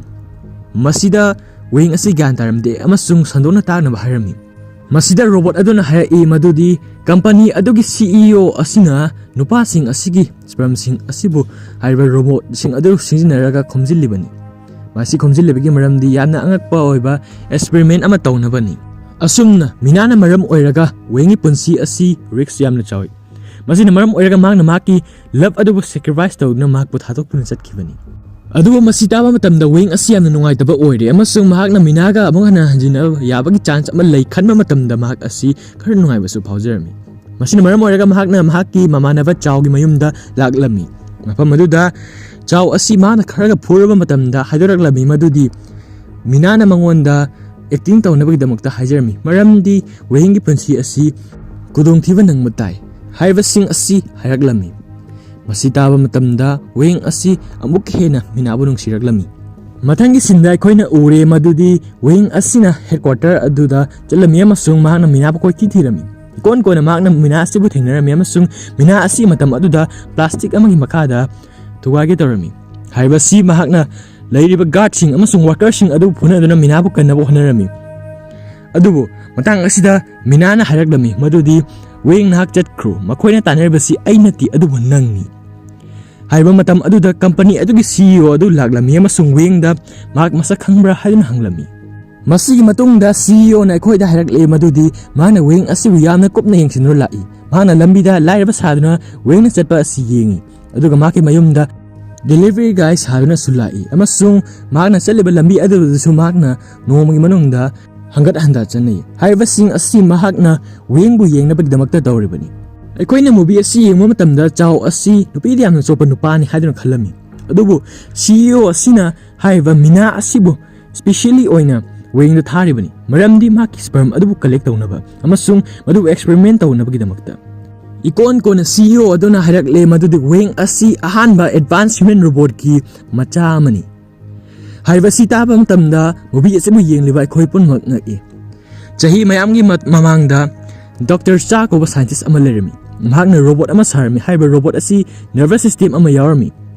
ꯃꯁꯤꯗ ꯋꯦꯡ ꯑꯁꯤ ꯒ꯭ꯌꯥꯟ ꯇꯥꯔꯝꯗꯦ ꯑꯃꯁꯨꯡ ꯁꯟꯗꯣꯛꯅ ꯇꯥꯛꯅꯕ ꯍꯥꯏꯔꯝꯃꯤ꯫ ꯃꯁꯤꯗ ꯔꯣꯕꯣꯠ ꯑꯗꯨꯅ ꯍꯥꯏꯔꯛꯏ ꯃꯗꯨꯗꯤ ꯀꯝꯄꯅꯤ ꯑꯗꯨꯒꯤ ꯁꯤ ꯏ ꯑꯣ ꯑꯁꯤꯅ ꯅꯨꯄꯥꯁꯤꯡ ꯑꯁꯤꯒꯤ ꯁ꯭ꯄꯔꯝꯁꯤꯡ ꯑꯁꯤꯕꯨ ꯍꯥꯏꯔꯤꯕ ꯔꯣꯕꯣꯠꯁꯤꯡ ꯑꯗꯨ ꯁꯤꯖꯤꯟꯅꯔꯒ ꯈꯣꯝꯖꯤꯜꯂꯤꯕꯅꯤ꯫ ꯃꯁꯤ ꯈꯣꯝꯖꯤꯜꯂꯤꯕꯒꯤ ꯃꯔꯝꯗꯤ ꯌꯥꯝꯅ ꯑꯉꯛꯄ ꯑꯣꯏꯕ ꯑꯦꯛꯁꯄꯦꯔꯤꯃꯦꯟ ꯑꯃ ꯇꯧꯅꯕꯅꯤ꯫ ꯑꯁꯨꯝꯅ ꯃꯤꯅꯥꯅ ꯃꯔꯝ ꯑꯣꯏꯔꯒ ꯋꯦꯡꯒꯤ ꯄꯨꯟꯁꯤ ꯑꯁꯤ ꯔꯤꯛꯁ ꯌꯥꯝꯅ ꯆꯥꯎꯏ꯫ ꯃꯁꯤꯅ ꯃꯔꯝ ꯑꯣꯏꯔꯒ ꯃꯍꯥꯛꯅ ꯃꯍꯥꯛꯀꯤ ꯂꯚ ꯑꯗꯨꯕꯨ ꯁꯦꯀ꯭ꯔꯤꯐꯥꯏꯁ ꯇꯧꯗꯨꯅ ꯃꯍꯥꯛꯄꯨ ꯊꯥꯗꯣꯛꯇꯨꯅ ꯆꯠꯈꯤꯕꯅꯤ꯫ ꯑꯗꯨꯕꯨ ꯃꯁꯤ ꯇꯥꯕ ꯃꯇꯝꯗ ꯋꯦꯡ ꯑꯁꯤ ꯌꯥꯝꯅ ꯅꯨꯡꯉꯥꯏꯇꯕ ꯑꯣꯏꯔꯦ ꯑꯃꯁꯨꯡ ꯃꯍꯥꯛꯅ ꯃꯤꯅꯥꯒ ꯑꯃꯨꯛ ꯍꯟꯅ ꯍꯟꯖꯤꯟꯅꯕ ꯌꯥꯕꯒꯤ ꯆꯥꯟꯁ ꯑꯃ ꯂꯩ ꯈꯟꯕ ꯃꯇꯝꯗ ꯃꯍꯥꯛ ꯑꯁꯤ ꯈꯔ ꯅꯨꯡꯉꯥꯏꯕꯁꯨ ꯐꯥꯎꯖꯔꯝꯃꯤ꯫ ꯃꯁꯤꯅ ꯃꯔꯝ ꯑꯣꯏꯔꯒ ꯃꯍꯥꯛꯅ ꯃꯍꯥꯛꯀꯤ ꯃꯃꯥꯟꯅꯕ ꯆꯥꯎꯒꯤ ꯃꯌꯨꯝꯗ ꯂꯥꯛꯂꯝꯃꯤ꯫ ꯃꯐꯝ ꯑꯗꯨꯗ ꯆꯥꯎ ꯑꯁꯤ ꯃꯍꯥꯛꯅ ꯈꯔꯒ ꯐꯨꯔꯕ ꯃꯇꯝꯗ ꯍꯥꯏꯗꯣꯔꯛꯂꯝꯃꯤ ꯃꯗꯨꯗꯤ ꯃꯤꯅꯥꯅ ꯃꯉꯣꯟꯗ ꯑꯦꯛꯇꯤꯡ ꯇꯧꯅꯕꯒꯤꯗꯃꯛꯇ ꯍꯥꯏꯖꯔꯝꯃꯤ, ꯃꯔꯝꯗꯤ ꯋꯦꯡꯒꯤ ꯄꯨꯟꯁꯤ ꯑꯁꯤ ꯈꯨꯗꯣꯡꯊꯤꯕ ꯅꯪꯕ ꯇꯥꯏ ꯍꯥꯏꯕꯁꯤꯡ ꯑꯁꯤ ꯍꯥꯏꯔꯛꯂꯝꯃꯤ꯫ ꯃꯁꯤ ꯇꯥꯕ ꯃꯇꯝꯗ ꯋꯦꯡ ꯑꯁꯤ ꯑꯃꯨꯛ ꯍꯦꯟꯅ ꯃꯤꯅꯥꯕꯨ ꯅꯨꯡꯁꯤꯔꯛꯂꯝꯃꯤ꯫ ꯃꯊꯪꯒꯤ ꯁꯤꯟꯗ ꯑꯩꯈꯣꯏꯅ ꯎꯔꯦ ꯃꯗꯨꯗꯤ ꯋꯦꯡ ꯑꯁꯤꯅ ꯍꯦꯗꯀ꯭ꯋꯥꯇꯔ ꯑꯗꯨꯗ ꯆꯠꯂꯝꯃꯤ ꯑꯃꯁꯨꯡ ꯃꯍꯥꯛꯅ ꯃꯤꯅꯥꯕꯨ ꯀꯣꯏꯊꯤ ꯊꯤꯔꯝꯃꯤ꯫ ꯏꯀꯣꯟ ꯀꯣꯟꯅ ꯃꯍꯥꯛꯅ ꯃꯤꯅꯥ ꯑꯁꯤꯕꯨ ꯊꯦꯡꯅꯔꯝꯃꯤ ꯑꯃꯁꯨꯡ ꯃꯤꯅꯥ ꯑꯁꯤ ꯃꯇꯝ ꯑꯗꯨꯗ ꯄ꯭ꯂꯥꯁꯇꯤꯛ ꯑꯃꯒꯤ ꯃꯈꯥꯗ ꯊꯨꯒꯥꯏꯒꯦ ꯇꯧꯔꯝꯃꯤ꯫ ꯍꯥꯏꯔꯤꯕ ꯑꯁꯤ ꯃꯍꯥꯛꯅ ꯂꯩꯔꯤꯕ ꯒꯥꯔꯗꯁꯤꯡ ꯑꯃꯁꯨꯡ ꯋꯥꯔꯀꯔꯁꯤꯡ ꯑꯗꯨꯕꯨ ꯐꯨꯅꯗꯨꯅ ꯃꯤꯅꯥꯕꯨ ꯀꯟꯅꯕ ꯍꯣꯠꯅꯔꯝꯃꯤ꯫ ꯑꯗꯨꯕꯨ ꯃꯇꯥꯡ ꯑꯁꯤꯗ ꯃꯤꯅꯥꯅ ꯍꯥꯏꯔꯛꯂꯝꯃꯤ ꯃꯗꯨꯗꯤ "ꯋꯦꯡ, ꯅꯍꯥꯛ ꯆꯠꯈ꯭ꯔꯣ, ꯃꯈꯣꯏꯅ ꯇꯥꯟꯅꯔꯤꯕꯁꯤ ꯑꯩ ꯅꯠꯇꯦ, ꯑꯗꯨꯕꯨ ꯅꯪꯅꯤ"꯫ ꯍꯥꯏꯔꯤꯕ ꯃꯇꯝ ꯑꯗꯨꯗ ꯀꯝꯄꯅꯤ ꯑꯗꯨꯒꯤ ꯁꯤ ꯏ ꯑꯣ ꯑꯗꯨ ꯂꯥꯛꯂꯝꯃꯤ ꯑꯃꯁꯨꯡ ꯋꯦꯡꯗ ꯃꯍꯥꯛ ꯃꯁꯛ ꯈꯪꯕ꯭ꯔꯥ ꯍꯥꯏꯗꯨꯅ ꯍꯪꯂꯝꯃꯤ꯫ ꯃꯁꯤꯒꯤ ꯃꯇꯨꯡꯗ ꯁꯤ ꯏ ꯑꯣꯅ ꯑꯩꯈꯣꯏꯗ ꯍꯥꯏꯔꯛꯂꯦ ꯃꯗꯨꯗꯤ ꯃꯍꯥꯛꯅ ꯋꯦꯡ ꯑꯁꯤꯕꯨ ꯌꯥꯝꯅ ꯀꯨꯞꯅ ꯌꯦꯡꯁꯤꯟꯗꯨꯅ ꯂꯥꯛꯏ꯫ ꯃꯍꯥꯛꯅ ꯂꯝꯕꯤꯗ ꯂꯥꯏꯔꯕ ꯁꯥꯗꯨꯅ ꯋꯦꯡꯅ ꯆꯠꯄ ꯑꯁꯤ ꯌꯦꯡꯏ, ꯑꯗꯨꯒ ꯃꯍꯥꯛꯀꯤ ꯃꯌꯨꯝꯗ ꯗꯦꯂꯤꯚꯔꯤ ꯒꯥꯏ ꯁꯥꯗꯨꯅꯁꯨ ꯂꯥꯛꯏ, ꯑꯃꯁꯨꯡ ꯃꯍꯥꯛꯅ ꯆꯠꯂꯤꯕ ꯂꯝꯕꯤ ꯑꯗꯨꯗꯁꯨ ꯃꯍꯥꯛꯅ ꯅꯣꯡꯃꯒꯤ ꯃꯅꯨꯡꯗ ꯍꯪꯒꯠ ꯍꯟꯗ ꯆꯠꯅꯩ꯫ ꯍꯥꯏꯔꯤꯕꯁꯤꯡ ꯑꯁꯤ ꯃꯍꯥꯛꯅ ꯋꯦꯡꯕꯨ ꯌꯦꯡꯅꯕꯒꯤꯗꯃꯛꯇ ꯇꯧꯔꯤꯕꯅꯤ꯫ ꯑꯩꯈꯣꯏꯅ ꯃꯨꯚꯤ ꯑꯁꯤ ꯌꯦꯡꯕ ꯃꯇꯝꯗ ꯆꯥꯎ ꯑꯁꯤ ꯅꯨꯄꯤꯗ ꯌꯥꯝꯅ ꯆꯣꯞꯄ ꯅꯨꯄꯥꯅꯤ ꯍꯥꯏꯗꯨꯅ ꯈꯜꯂꯝꯃꯤ, ꯑꯗꯨꯕꯨ ꯁꯤ ꯏ ꯑꯣ ꯑꯁꯤꯅ ꯍꯥꯏꯔꯤꯕ ꯃꯤꯅꯥ ꯑꯁꯤꯕꯨ ꯁ꯭ꯄꯤꯁꯤꯌꯦꯜꯂꯤ ꯑꯣꯏꯅ ꯋꯦꯡꯗ ꯊꯥꯔꯤꯕꯅꯤ, ꯃꯔꯝꯗꯤ ꯃꯍꯥꯛꯀꯤ ꯁ꯭ꯄꯔꯝ ꯑꯗꯨꯕꯨ ꯀꯂꯦꯛ ꯇꯧꯅꯕ ꯑꯃꯁꯨꯡ ꯃꯗꯨꯕꯨ ꯑꯦꯛꯁꯄꯦꯔꯤꯃꯦꯟ ꯇꯧꯅꯕꯒꯤꯗꯃꯛꯇ꯫ ꯏꯀꯣꯟ ꯀꯣꯟꯅ ꯁꯤ ꯏ ꯑꯣ ꯑꯗꯨꯅ ꯍꯥꯏꯔꯛꯂꯦ ꯃꯗꯨꯗꯤ ꯋꯦꯡ ꯑꯁꯤ ꯑꯍꯥꯟꯕ ꯑꯦꯗꯚꯥꯟꯁ ꯍ꯭ꯌꯨꯃꯦꯟ ꯔꯣꯕꯣꯠꯀꯤ ꯃꯆꯥ ꯑꯃꯅꯤ꯫ ꯍꯥꯏꯔꯤꯕ ꯑꯁꯤ ꯇꯥꯕ ꯃꯇꯝꯗ ꯃꯨꯚꯤ ꯑꯁꯤꯕꯨ ꯌꯦꯡꯂꯤꯕ ꯑꯩꯈꯣꯏ ꯄꯨꯝꯅꯃꯛ ꯉꯛꯏ꯫ ꯆꯍꯤ ꯃꯌꯥꯝꯒꯤ ꯃ-, ꯃꯃꯥꯡꯗ ꯗꯣꯛꯇꯔ ꯆꯥ ꯀꯧꯕ ꯁꯥꯏꯟꯇꯤꯁ ꯑꯃ ꯂꯩꯔꯝꯃꯤ꯫ ꯃꯍꯥꯛꯅ ꯔꯣꯕꯣꯠ ꯑꯃ ꯁꯥꯔꯝꯃꯤ꯫ ꯍꯥꯏꯔꯤꯕ ꯔꯣꯕꯣꯠ ꯑꯁꯤ ꯅꯔꯚꯁ ꯁꯤꯁꯇꯦꯝ ꯑꯃ ꯌꯥꯎꯔꯝꯃꯤ,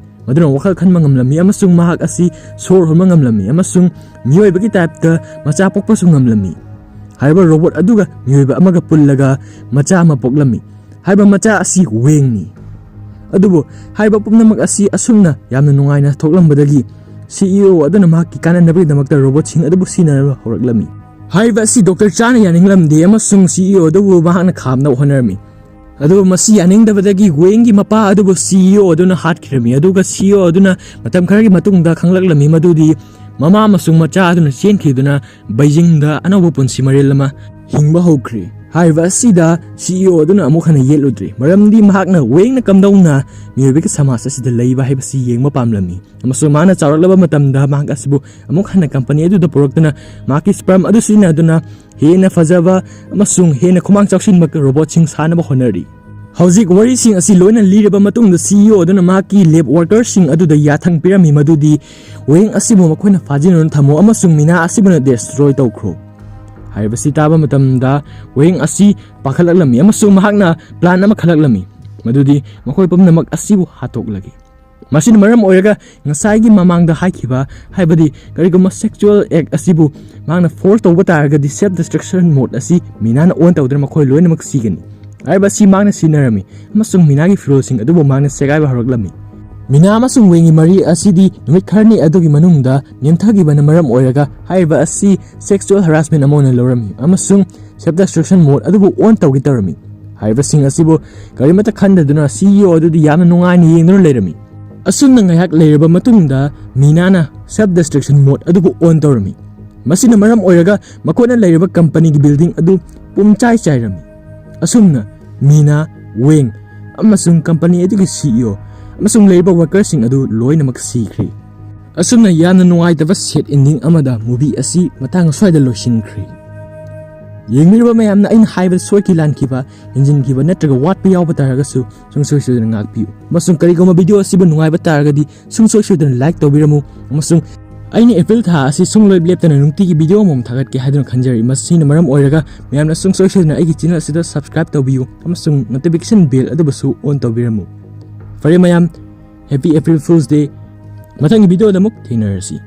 ꯃꯗꯨꯅ ꯋꯥꯈꯜ ꯈꯟꯕ ꯉꯝꯂꯝꯃꯤ ꯑꯃꯁꯨꯡ ꯃꯍꯥꯛ ꯑꯁꯤ ꯁꯣꯔ ꯍꯣꯟꯕ ꯉꯝꯂꯝꯃꯤ ꯑꯃꯁꯨꯡ ꯃꯤꯑꯣꯏꯕꯒꯤ ꯇꯥꯏꯞꯇ ꯃꯆꯥ ꯄꯣꯛꯄꯁꯨ ꯉꯝꯂꯝꯃꯤ꯫ ꯍꯥꯏꯔꯤꯕ ꯔꯣꯕꯣꯠ ꯑꯗꯨꯒ ꯃꯤꯑꯣꯏꯕ ꯑꯃꯒ ꯄꯨꯜꯂꯒ ꯃꯆꯥ ꯑꯃ ꯄꯣꯛꯂꯝꯃꯤ꯫ ꯍꯥꯏꯔꯤꯕ ꯃꯆꯥ ꯑꯁꯤ ꯋꯦꯡꯅꯤ꯫ ꯑꯗꯨꯕꯨ ꯍꯥꯏꯔꯤꯕ ꯄꯨꯝꯅꯃꯛ ꯑꯁꯤ ꯑꯁꯨꯝꯅ ꯌꯥꯝꯅ ꯅꯨꯡꯉꯥꯏꯅ ꯊꯣꯛꯂꯝꯕꯗꯒꯤ ꯁꯤ ꯏ ꯑꯣ ꯑꯗꯨꯅ ꯃꯍꯥꯛꯀꯤ ꯀꯥꯟꯅꯅꯕꯒꯤꯗꯃꯛꯇ ꯔꯣꯕꯣꯠꯁꯤꯡ ꯑꯗꯨꯕꯨ ꯁꯤꯖꯤꯟꯅꯅꯕ ꯍꯧꯔꯛꯂꯝꯃꯤ꯫ ꯍꯥꯏꯔꯤꯕ ꯑꯁꯤ ꯗꯣꯛꯇꯔ ꯆꯥꯅ ꯌꯥꯅꯤꯡꯂꯝꯗꯦ ꯑꯃꯁꯨꯡ ꯁꯤ ꯏ ꯑꯣ ꯑꯗꯨꯕꯨ ꯃꯍꯥꯛꯅ ꯈꯥꯝꯅꯕ ꯍꯣꯠꯅꯔꯝꯃꯤ꯫ ꯑꯗꯨꯕꯨ ꯃꯁꯤ ꯌꯥꯅꯤꯡꯗꯕꯗꯒꯤ ꯋꯦꯡꯒꯤ ꯃꯄꯥ ꯑꯗꯨꯕꯨ ꯁꯤ ꯏ ꯑꯣ ꯑꯗꯨꯅ ꯍꯥꯠꯈꯤꯔꯝꯃꯤ, ꯑꯗꯨꯒ ꯁꯤ ꯏ ꯑꯣ ꯑꯗꯨꯅ ꯃꯇꯝ ꯈꯔꯒꯤ ꯃꯇꯨꯡꯗ ꯈꯪꯂꯛꯂꯝꯃꯤ ꯃꯗꯨꯗꯤ ꯃꯃꯥ ꯑꯃꯁꯨꯡ ꯃꯆꯥ ꯑꯗꯨꯅ ꯆꯦꯟꯈꯤꯗꯨꯅ ꯕꯩꯖꯤꯡꯗ ꯑꯅꯧꯕ ꯄꯨꯟꯁꯤ ꯃꯔꯦꯜ ꯑꯃ ꯍꯤꯡꯕ ꯍꯧꯈ꯭ꯔꯤ꯫ ꯍꯥꯏꯔꯤꯕ ꯑꯁꯤꯗ ꯁꯤ ꯏ ꯑꯣ ꯑꯗꯨꯅ ꯑꯃꯨꯛ ꯍꯟꯅ ꯌꯦꯠꯂꯨꯗ꯭ꯔꯤ, ꯃꯔꯝꯗꯤ ꯃꯍꯥꯛꯅ ꯋꯦꯡꯅ ꯀꯝꯗꯧꯅ ꯃꯤꯑꯣꯏꯕꯒꯤ ꯁꯃꯥꯖ ꯑꯁꯤꯗ ꯂꯩꯕ ꯍꯥꯏꯕꯁꯤ ꯌꯦꯡꯕ ꯄꯥꯝꯂꯝꯃꯤ, ꯑꯃꯁꯨꯡ ꯃꯥꯅ ꯆꯥꯎꯔꯛꯂꯕ ꯃꯇꯝꯗ ꯃꯍꯥꯛ ꯑꯁꯤꯕꯨ ꯑꯃꯨꯛ ꯍꯟꯅ ꯀꯝꯄꯅꯤ ꯑꯗꯨꯗ ꯄꯨꯔꯛꯇꯨꯅ ꯃꯍꯥꯛꯀꯤ ꯁ꯭ꯄꯔꯝ ꯑꯗꯨ ꯁꯤꯖꯤꯟꯅꯗꯨꯅ ꯍꯦꯟꯅ ꯐꯖꯕ ꯑꯃꯁꯨꯡ ꯍꯦꯟꯅ ꯈꯨꯃꯥꯡ ꯆꯥꯎꯁꯤꯟꯕ ꯔꯣꯕꯣꯠꯁꯤꯡ ꯁꯥꯅꯕ ꯍꯣꯠꯅꯔꯤ꯫ ꯍꯧꯖꯤꯛ ꯋꯥꯔꯤꯁꯤꯡ ꯑꯁꯤ ꯂꯣꯏꯅ ꯂꯤꯔꯕ ꯃꯇꯨꯡꯗ ꯁꯤ ꯏ ꯑꯣ ꯑꯗꯨꯅ ꯃꯍꯥꯛꯀꯤ ꯂꯦꯕ ꯋꯥꯔꯀꯔꯁꯤꯡ ꯑꯗꯨꯗ ꯌꯥꯊꯪ ꯄꯤꯔꯝꯃꯤ ꯃꯗꯨꯗꯤ ꯋꯦꯡ ꯑꯁꯤꯕꯨ ꯃꯈꯣꯏꯅ ꯐꯥꯖꯤꯟꯗꯨꯅ ꯊꯝꯃꯨ ꯑꯃꯁꯨꯡ ꯃꯤꯅꯥ ꯑꯁꯤꯕꯨꯅ ꯗꯦꯁꯇ꯭ꯔꯣꯏ ꯇꯧꯈ꯭ꯔꯣ꯫ ꯍꯥꯏꯔꯤꯕꯁꯤ ꯇꯥꯕ ꯃꯇꯝꯗ ꯋꯦꯡ ꯑꯁꯤ ꯄꯥꯈꯠꯂꯛꯂꯝꯃꯤ ꯑꯃꯁꯨꯡ ꯃꯍꯥꯛꯅ ꯄ꯭ꯂꯥꯟ ꯑꯃ ꯈꯜꯂꯛꯂꯝꯃꯤ, ꯃꯗꯨꯗꯤ ꯃꯈꯣꯏ ꯄꯨꯝꯅꯃꯛ ꯑꯁꯤꯕꯨ ꯍꯥꯠꯇꯣꯛꯂꯒꯦ꯫ ꯃꯁꯤꯅ ꯃꯔꯝ ꯑꯣꯏꯔꯒ ꯉꯁꯥꯏꯒꯤ ꯃꯃꯥꯡꯗ ꯍꯥꯏꯈꯤꯕ, ꯍꯥꯏꯕꯗꯤ ꯀꯔꯤꯒꯨꯝꯕ ꯁꯦꯛꯆꯨꯑꯦꯜ ꯑꯦꯛ ꯑꯁꯤꯕꯨ ꯃꯍꯥꯛꯅ ꯐꯣꯔꯁ ꯇꯧꯕ ꯇꯥꯔꯒꯗꯤ ꯁꯦꯜꯐ ꯗꯤꯁꯇ꯭ꯔꯛꯁꯟ ꯃꯣꯗ ꯑꯁꯤ ꯃꯤꯅꯥꯅ ꯑꯣꯟ ꯇꯧꯗꯨꯅ ꯃꯈꯣꯏ ꯂꯣꯏꯅꯃꯛ ꯁꯤꯒꯅꯤ꯫ ꯍꯥꯏꯔꯤꯕ ꯑꯁꯤ ꯃꯍꯥꯛꯅ ꯁꯤꯖꯤꯟꯅꯔꯝꯃꯤ ꯑꯃꯁꯨꯡ ꯃꯤꯅꯥꯒꯤ ꯐꯤꯔꯣꯜꯁꯤꯡ ꯑꯗꯨꯕꯨ ꯃꯍꯥꯛꯅ ꯁꯦꯒꯥꯏꯕ ꯍꯧꯔꯛꯂꯝꯃꯤ꯫ ꯃꯤꯅꯥ ꯑꯃꯁꯨꯡ ꯋꯦꯡꯒꯤ ꯃꯔꯤ ꯑꯁꯤꯗꯤ ꯅꯨꯃꯤꯠ ꯈꯔꯅꯤ ꯑꯗꯨꯒꯤ ꯃꯅꯨꯡꯗ ꯅꯦꯝꯊꯈꯤꯕꯅ ꯃꯔꯝ ꯑꯣꯏꯔꯒ ꯍꯥꯏꯔꯤꯕ ꯑꯁꯤ sexual harassment ꯑꯃ ꯑꯣꯏꯅ ꯂꯧꯔꯝꯃꯤ ꯑꯃꯁꯨꯡ self destruction mode ꯑꯗꯨꯕꯨ on ꯇꯧꯒꯦ ꯇꯧꯔꯝꯃꯤ꯫ ꯍꯥꯏꯔꯤꯕꯁꯤꯡ ꯑꯁꯤꯕꯨ ꯀꯔꯤꯃꯠꯇ ꯈꯟꯗꯗꯨꯅ CEO ꯑꯗꯨꯗꯤ ꯌꯥꯝꯅ ꯅꯨꯡꯉꯥꯏꯅ ꯌꯦꯡꯗꯨꯅ ꯂꯩꯔꯝꯃꯤ꯫ ꯑꯁꯨꯝꯅ ꯉꯥꯏꯍꯥꯛ ꯂꯩꯔꯕ ꯃꯇꯨꯡꯗ ꯃꯤꯅꯥꯅ self destruction mode ꯑꯗꯨꯕꯨ on ꯇꯧꯔꯝꯃꯤ꯫ ꯃꯁꯤꯅ ꯃꯔꯝ ꯑꯣꯏꯔꯒ ꯃꯈꯣꯏꯅ ꯂꯩꯔꯤꯕ ꯀꯝꯄꯅꯤꯒꯤ building ꯑꯗꯨ ꯄꯨꯝꯆꯥꯏ ꯆꯥꯏꯔꯝꯃꯤ꯫ ꯑꯁꯨꯝꯅ ꯃꯤꯅꯥ, ꯋꯦꯡ ꯑꯃꯁꯨꯡ ꯀꯝꯄꯅꯤ ꯑꯗꯨꯒꯤ CEO ꯑꯃꯁꯨꯡ ꯂꯩꯔꯤꯕ workerꯁꯤꯡ ꯑꯗꯨ ꯂꯣꯏꯅꯃꯛ ꯁꯤꯈ꯭ꯔꯦ꯫ ꯑꯁꯨꯝꯅ ꯌꯥꯝꯅ ꯅꯨꯡꯉꯥꯏꯇꯕ sad ending ꯑꯃꯗ movie ꯑꯁꯤ ꯃꯇꯥꯡ ꯑꯁ꯭ꯋꯥꯏꯗ ꯂꯣꯏꯁꯤꯟꯈ꯭ꯔꯦ꯫ ꯌꯦꯡꯕꯤꯔꯤꯕ ꯃꯌꯥꯝꯅ ꯑꯩꯅ ꯍꯥꯏꯕꯗ ꯁꯣꯏꯈꯤ ꯂꯥꯟꯈꯤꯕ, ꯍꯦꯟꯖꯤꯟꯈꯤꯕ ꯅꯠꯇ꯭ꯔꯒ ꯋꯥꯠꯄ ꯌꯥꯎꯕ ꯇꯥꯔꯒꯁꯨ ꯁꯨꯡꯁꯣꯏ ꯁꯣꯏꯗꯅ ꯉꯥꯛꯄꯤꯌꯨ꯫ ꯑꯃꯁꯨꯡ ꯀꯔꯤꯒꯨꯝꯕ video ꯑꯁꯤꯕꯨ ꯅꯨꯡꯉꯥꯏꯕ ꯇꯥꯔꯒꯗꯤ ꯁꯨꯡꯁꯣꯏ ꯁꯣꯏꯗꯅ like ꯇꯧꯕꯤꯔꯝꯃꯨ꯫ ꯑꯃꯁꯨꯡ ꯑꯩꯅ April ꯊꯥ ꯑꯁꯤ ꯁꯨꯡꯂꯣꯏ ꯂꯦꯞꯇꯅ ꯅꯨꯡꯇꯤꯒꯤ video ꯑꯃꯃꯝ ꯊꯥꯒꯠꯀꯦ ꯍꯥꯏꯗꯨꯅ ꯈꯟꯖꯔꯤ꯫ ꯃꯁꯤꯅ ꯃꯔꯝ ꯑꯣꯏꯔꯒ ꯃꯌꯥꯝꯅ ꯁꯨꯡꯁꯣꯏ ꯁꯣꯏꯗꯅ ꯑꯩꯒꯤ channel ꯑꯁꯤꯗ subscribe ꯇꯧꯕꯤꯌꯨ ꯑꯃꯁꯨꯡ notification bell ꯑꯗꯨꯕꯨꯁꯨ on ꯇꯧꯕꯤꯔꯝꯃꯨ꯫ ꯐꯔꯦ ꯃꯌꯥꯝ, Happy April Fool's Day꯫ ꯃꯊꯪꯒꯤ videoꯗ ꯑꯃꯨꯛ ꯊꯦꯡꯅꯔꯁꯤ꯫